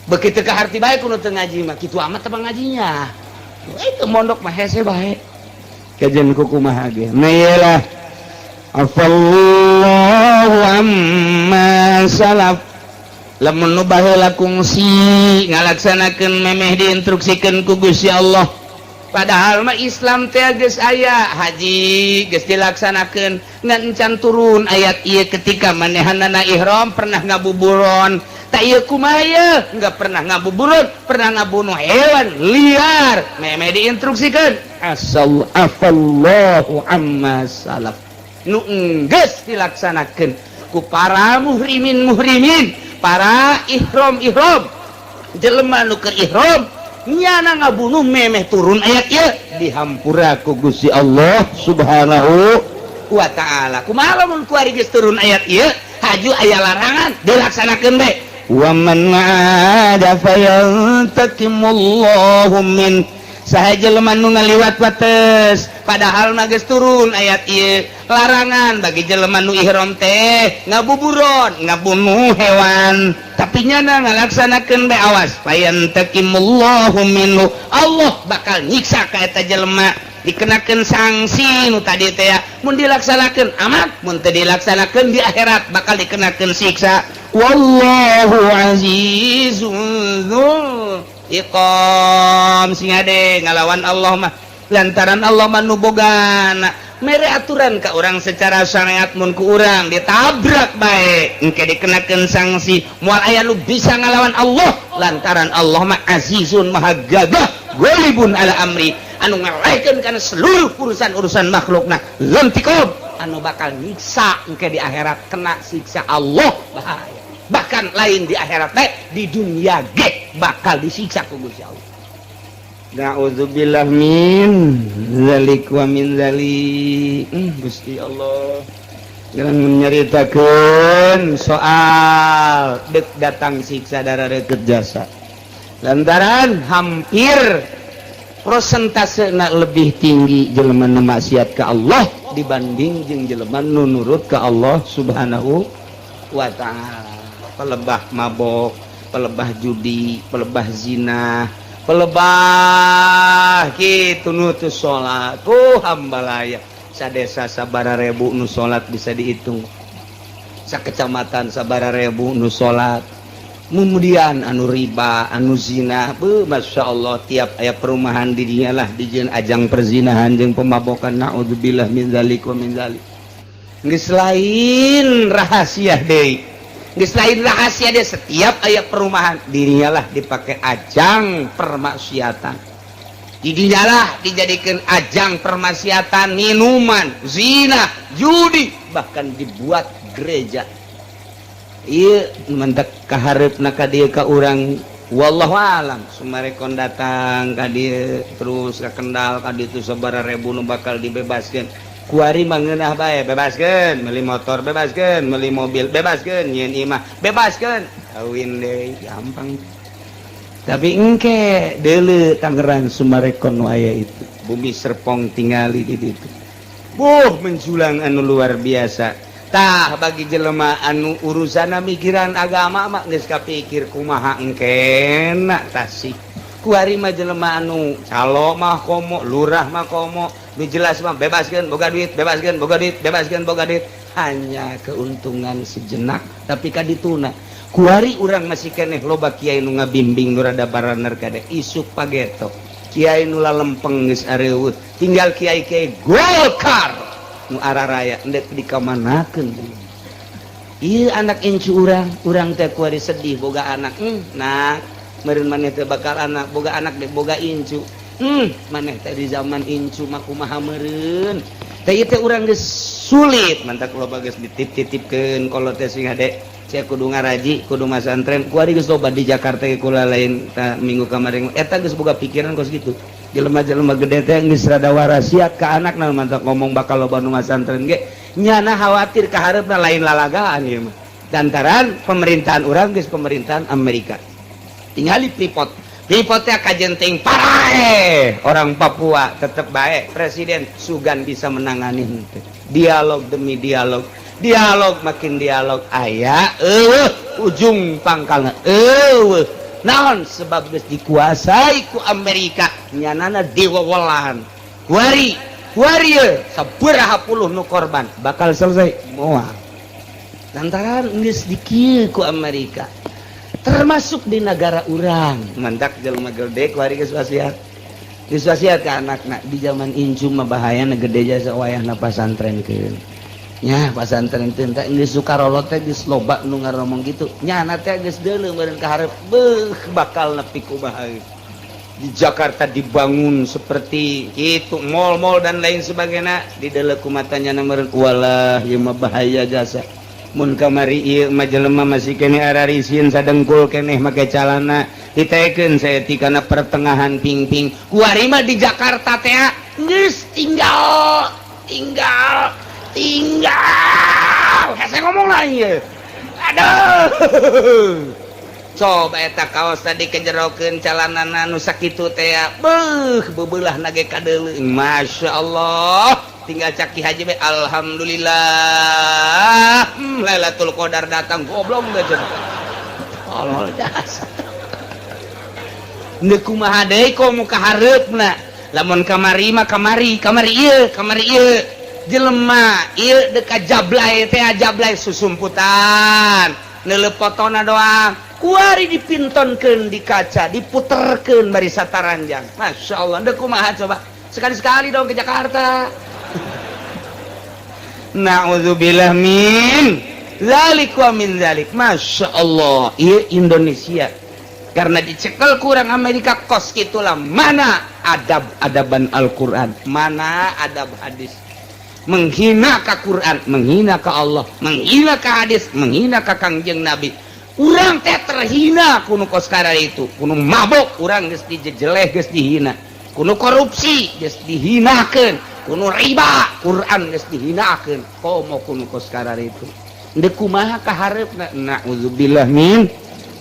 Begitu ke harti bae kudu teu ngaji mah kitu amat teh ngajinya. Itu mondok mah hese bae kajian kumaha ge. Nah iyalah afallahu amma salaf. Lamun nu baheula kungsi ngalaksanakeun memeh diinstruksikeun ku Gusti Allah, padahal mah Islam teh geus aya, haji geus dilaksanakeun, ngan encan turun ayat ieu. Ketika manehanana ihram pernah ngabuburon tak ieu, kumaha ieu? Enggak pernah ngabuburon, pernah ngabunuh hewan liar, memeh diinstruksikeun asal afallahu amma salaf. Nu enggeus dilaksanakeun ku para muhrimin muhrimin, para ihram ihram, jelema nu keur ihram nyana ngabunuh, memeh turun ayat ieu dihampura ku Gusti Allah Subhanahu wa Ta'ala. Kumaha lamun kuari geus turun ayat ieu, haju aya larangan, dilaksanakeun bae? Wa man 'ada fayantakimullahu min. Saha jelema nu ngaliwat wates, padahal mah geus turun ayat ieu, larangan bagi jelema nu ihram teh ngabuburon, ngabunuh hewan, tapi nyana ngalaksanakeun bae, awas, fayantakimullahu minhu, Allah bakal nyiksa ka eta jelema, dikenakeun sanksi nu tadi teh ya. Mun dilaksanakeun amat, mun teu dilaksanakeun di akhirat bakal dikenakeun siksa. Wallahu azizun dzul intiqam. Sing ade ngalawan Allah mah, lantaran Allah mah nu bogana mere aturan ka urang secara syariat. Mun ku urang ditabrak bae, engke dikenakeun sanksi. Moal aya nu bisa ngalawan Allah, lantaran Allah mah azizun, maha gagah, ghalibun ala amri, anu ngalehkeun kana seluruh urusan-urusan makhlukna, dzuntiqam, anu bakal nyiksa engke di akhirat. Kena siksa Allah bahaya, bahkan lain di akhirat teh, di dunia ge bakal disiksa ku Gusti Allah. Na'udzubillah min zalik wa min zalik. Gusti Allah. Jangan menyeritakan soal dek datang siksa darah deket jasa. Lantaran hampir prosentase nak lebih tinggi jelema nu maksiat ke Allah dibanding jeung jelema nu nurut ke Allah Subhanahu wa Ta'ala. Pelebah mabok, pelebah judi, pelebah zina, pelebah gitu nutus salat. Oh, hambalaya, sadesa sabara ribu nu salat bisa dihitung, sakecamatan sabara ribu nu salat. Kemudian anu riba, anu zina, be, Masya Allah, tiap aya perumahan di dinya lah dijieun ajang perzinahan jeung pemabokan. Naudzubillah min dzalik wa min dzalik. Geus lain rahasia deui, geus lain rahasia dia, setiap aya perumahan dirinya lah dipakai ajang permaksiatan, didinya lah dijadikan ajang permaksiatan, minuman, zina, judi, bahkan dibuat gereja. Iya, mentek kaharepna ka dieu ka urang, wallahu alam. Summarecon datang ka dieu, terus ka Kendal, ka ditu sabaraha ribu nu bakal dibebaskeun. Kuari mah ngeunah bae, bebaskeun meuli motor, bebaskeun meuli mobil, bebaskeun nyieun imah, bebaskeun kawin deui, gampang. Tapi engke deuleu Tangerang, Summarecon nu aya itu, Bumi Serpong, tingali di ditu, buh, menjulang anu luar biasa. Tah, bagi jelema anu urusan mikiran agama mah geus kapikir kumaha engkena tasih. Kuari mah jelema anu calo mah komo, lurah mah komo, nu jelas mah bebaskeun boga duit, bebaskeun boga duit, bebaskeun boga duit, hanya keuntungan sejenak. Tapi kadituna kuari urang masih keneh loba kiai nu ngabimbing nu rada baraner kade. Isuk pageto kiai nu lalempeng geus areuweuh, tinggal kiai-kiai Golkar nu araraya. Endek dikamanakeun ieu anak incu urang? Urang teh kuari sedih boga anak. Nah, meureun maneh teh bakal anak, boga anak deh, boga incu. Maneh teh di zaman incu mah kumaha meureun teh? Ieu teh urang geus sulit, mantak loba geus dititip-titipkeun. Kalau teh sing hade sia kudu ngaraji, kudu masantren. Kuari geus loba di Jakarta ge, kula lain ta minggu kemarin eta geus boga pikiran kos kitu. Jelema-jelema gede teh geus rada warasiat ka anakna, mantak ngomong bakal loba nu masantren ge nyana khawatir ka hareupna lain lalagaan ieu mah, lantaran pemerintahan urang geus pemerintahan Amerika. Tingali Freeport, Freeport teh kajenting paraeh orang Papua, tetep baik presiden sugan bisa menangani henteu. Dialog demi dialog, dialog makin dialog, aya eueuh ujung pangkalna, eueuh naon, sebab geus dikuasai ku Amerika, nyanana diwewelahan. Kuari kuari ye sabaraha puluh nu korban bakal selesai moal, lantaran geus dikieu ku Amerika. Termasuk di negara urang. Mantak jelema gede kuari geus wasiat. Geus wasiat ka anakna, di zaman incum mah bahayana gede jasa, wayahna pasantrenkeun. Nya pasantren teh geus sukarolot teh geus loba nu ngaromong kitu. Nyana teh geus deuleu meureun ka hareup, beuh, bakal nepi kumaha. Di Jakarta dibangun seperti itu, mall-mall dan lain sebagainya, di dalam kumatanya meureun, walah, ieu mah bahaya jasa. Mun kamari ieu mah jelema masih keneh ararisin sadengkul keneh make calana ditekeun saeutik kana pertengahan pingping. Kuari mah di Jakarta teh geus tinggal tinggal tinggal hese ngomong lah ieu. Aduh, coba eta kaos tadi kejerokeun calanana nu sakitu teh, beuh, beubelah nage kadeuleu. Masya Allah, tinggal caki haji be alhamdulillah, Lailatul Qadar datang. Goblok deh cenah, tolol jasa. Ndek kumaha deui komo ka hareupna? Lamun kamari mah kamari kamari ieu, kamari ieu jelema ieu deka jablay teh, jablay susumputan neuleuh fotona doang. Kuari dipintonkeun di kaca, diputerkeun bari sataranjang. Masya Allah, ndek kumaha coba? Sekali-sekali dong ke Jakarta. Na'udzubillah min zalik wa min zalik. Masya Allah, ieu Indonesia karena dicekel kurang Amerika kos gitulah. Mana adab-adaban Al-Quran, mana adab hadis? Menghina ke Quran, menghina ke Allah, menghina ke hadis, menghina ke Kangjeng Nabi. Urang teh terhina kuno kos itu, kuno mabok urang geus dijejeleh, geus dihina, kuno korupsi geus dihinakeun, kuno riba Quran geus dihinakeun, komo kuno kos itu. Ndek kumaha ka hareupna? Na'udzubillah min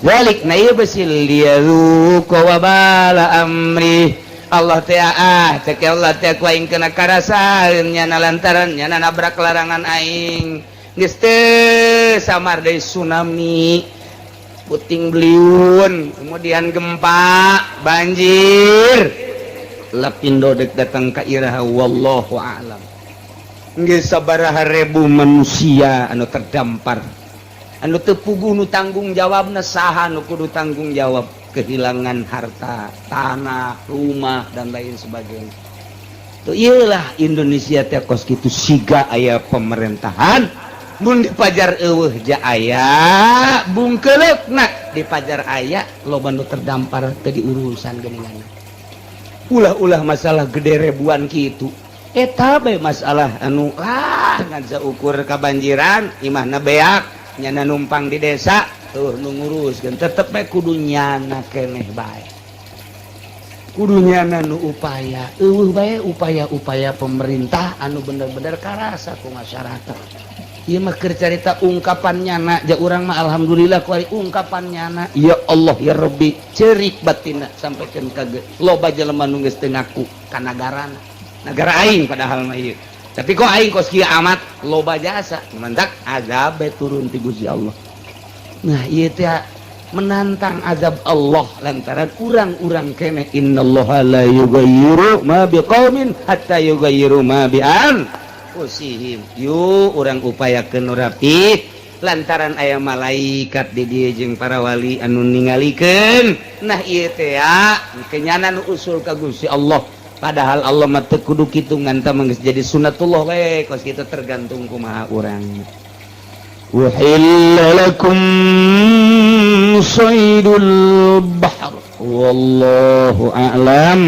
zalik. Nah, ieu besi liyadzuqa wabala amri. Allah teh, ah, cek Allah teh, ku aing kena karasaeun nyana lantaran nyana nabrak larangan aing. Geus teu samar deui tsunami, puting beliung, kemudian gempa, banjir. Lapindo dek datang ka iraha, wallahu a'lam. Geus sabaraha ribu manusia anu terdampar anu teu puguh nu tanggung jawabna saha, nu kudu tanggung jawab kehilangan harta, tanah, rumah, dan lain sebagainya. Tuh, iyalah Indonesia teh kos kitu, siga aya pemerintahan mun dipajar eueuh ja aya bungkeleukna, dipajar aya loba nu terdampar teu diurusan geuningan. Ulah-ulah masalah gede ribuan kitu, eta bae masalah anu ah ngan saukur kabanjiran, imahna beak, nyana numpang di desa tuh nu nguruskeun. Tetep bae kudu nyana keneh bae, kudu nyana nu upaya. Eueuh bae upaya-upaya pemerintah anu bener-bener karasa ku masyarakat. Ieu mah keur carita ungkapan nyana ja, urang mah alhamdulillah kuari ungkapan nyana, ya Allah ya Rabbi, cerik batinna sampaikan ka loba jelema nu geus teu ngaku ka nagarana, negara aing padahal mah ieu. Tapi kok aing kos kieu amat loba jasa, mantak azab turun ti Gusti Allah. Nah, ieu teh menantang azab Allah lantaran urang-urang keneh. Innallaha la yughayyiru ma biqaumin hatta yughayyiru ma bi anfusihim. Yuk urang upayakeun nu rapi lantaran aya malaikat di dieu jeung para wali anu ningalikeun. Nah, ieu teh kenyana nu usul ka Gusti Allah, padahal Allah mah teu kudu kitu, ngan tah geus jadi sunatullah we kos kitu, tergantung kumaha urang. أحل لكم صيد البحر والله أعلم.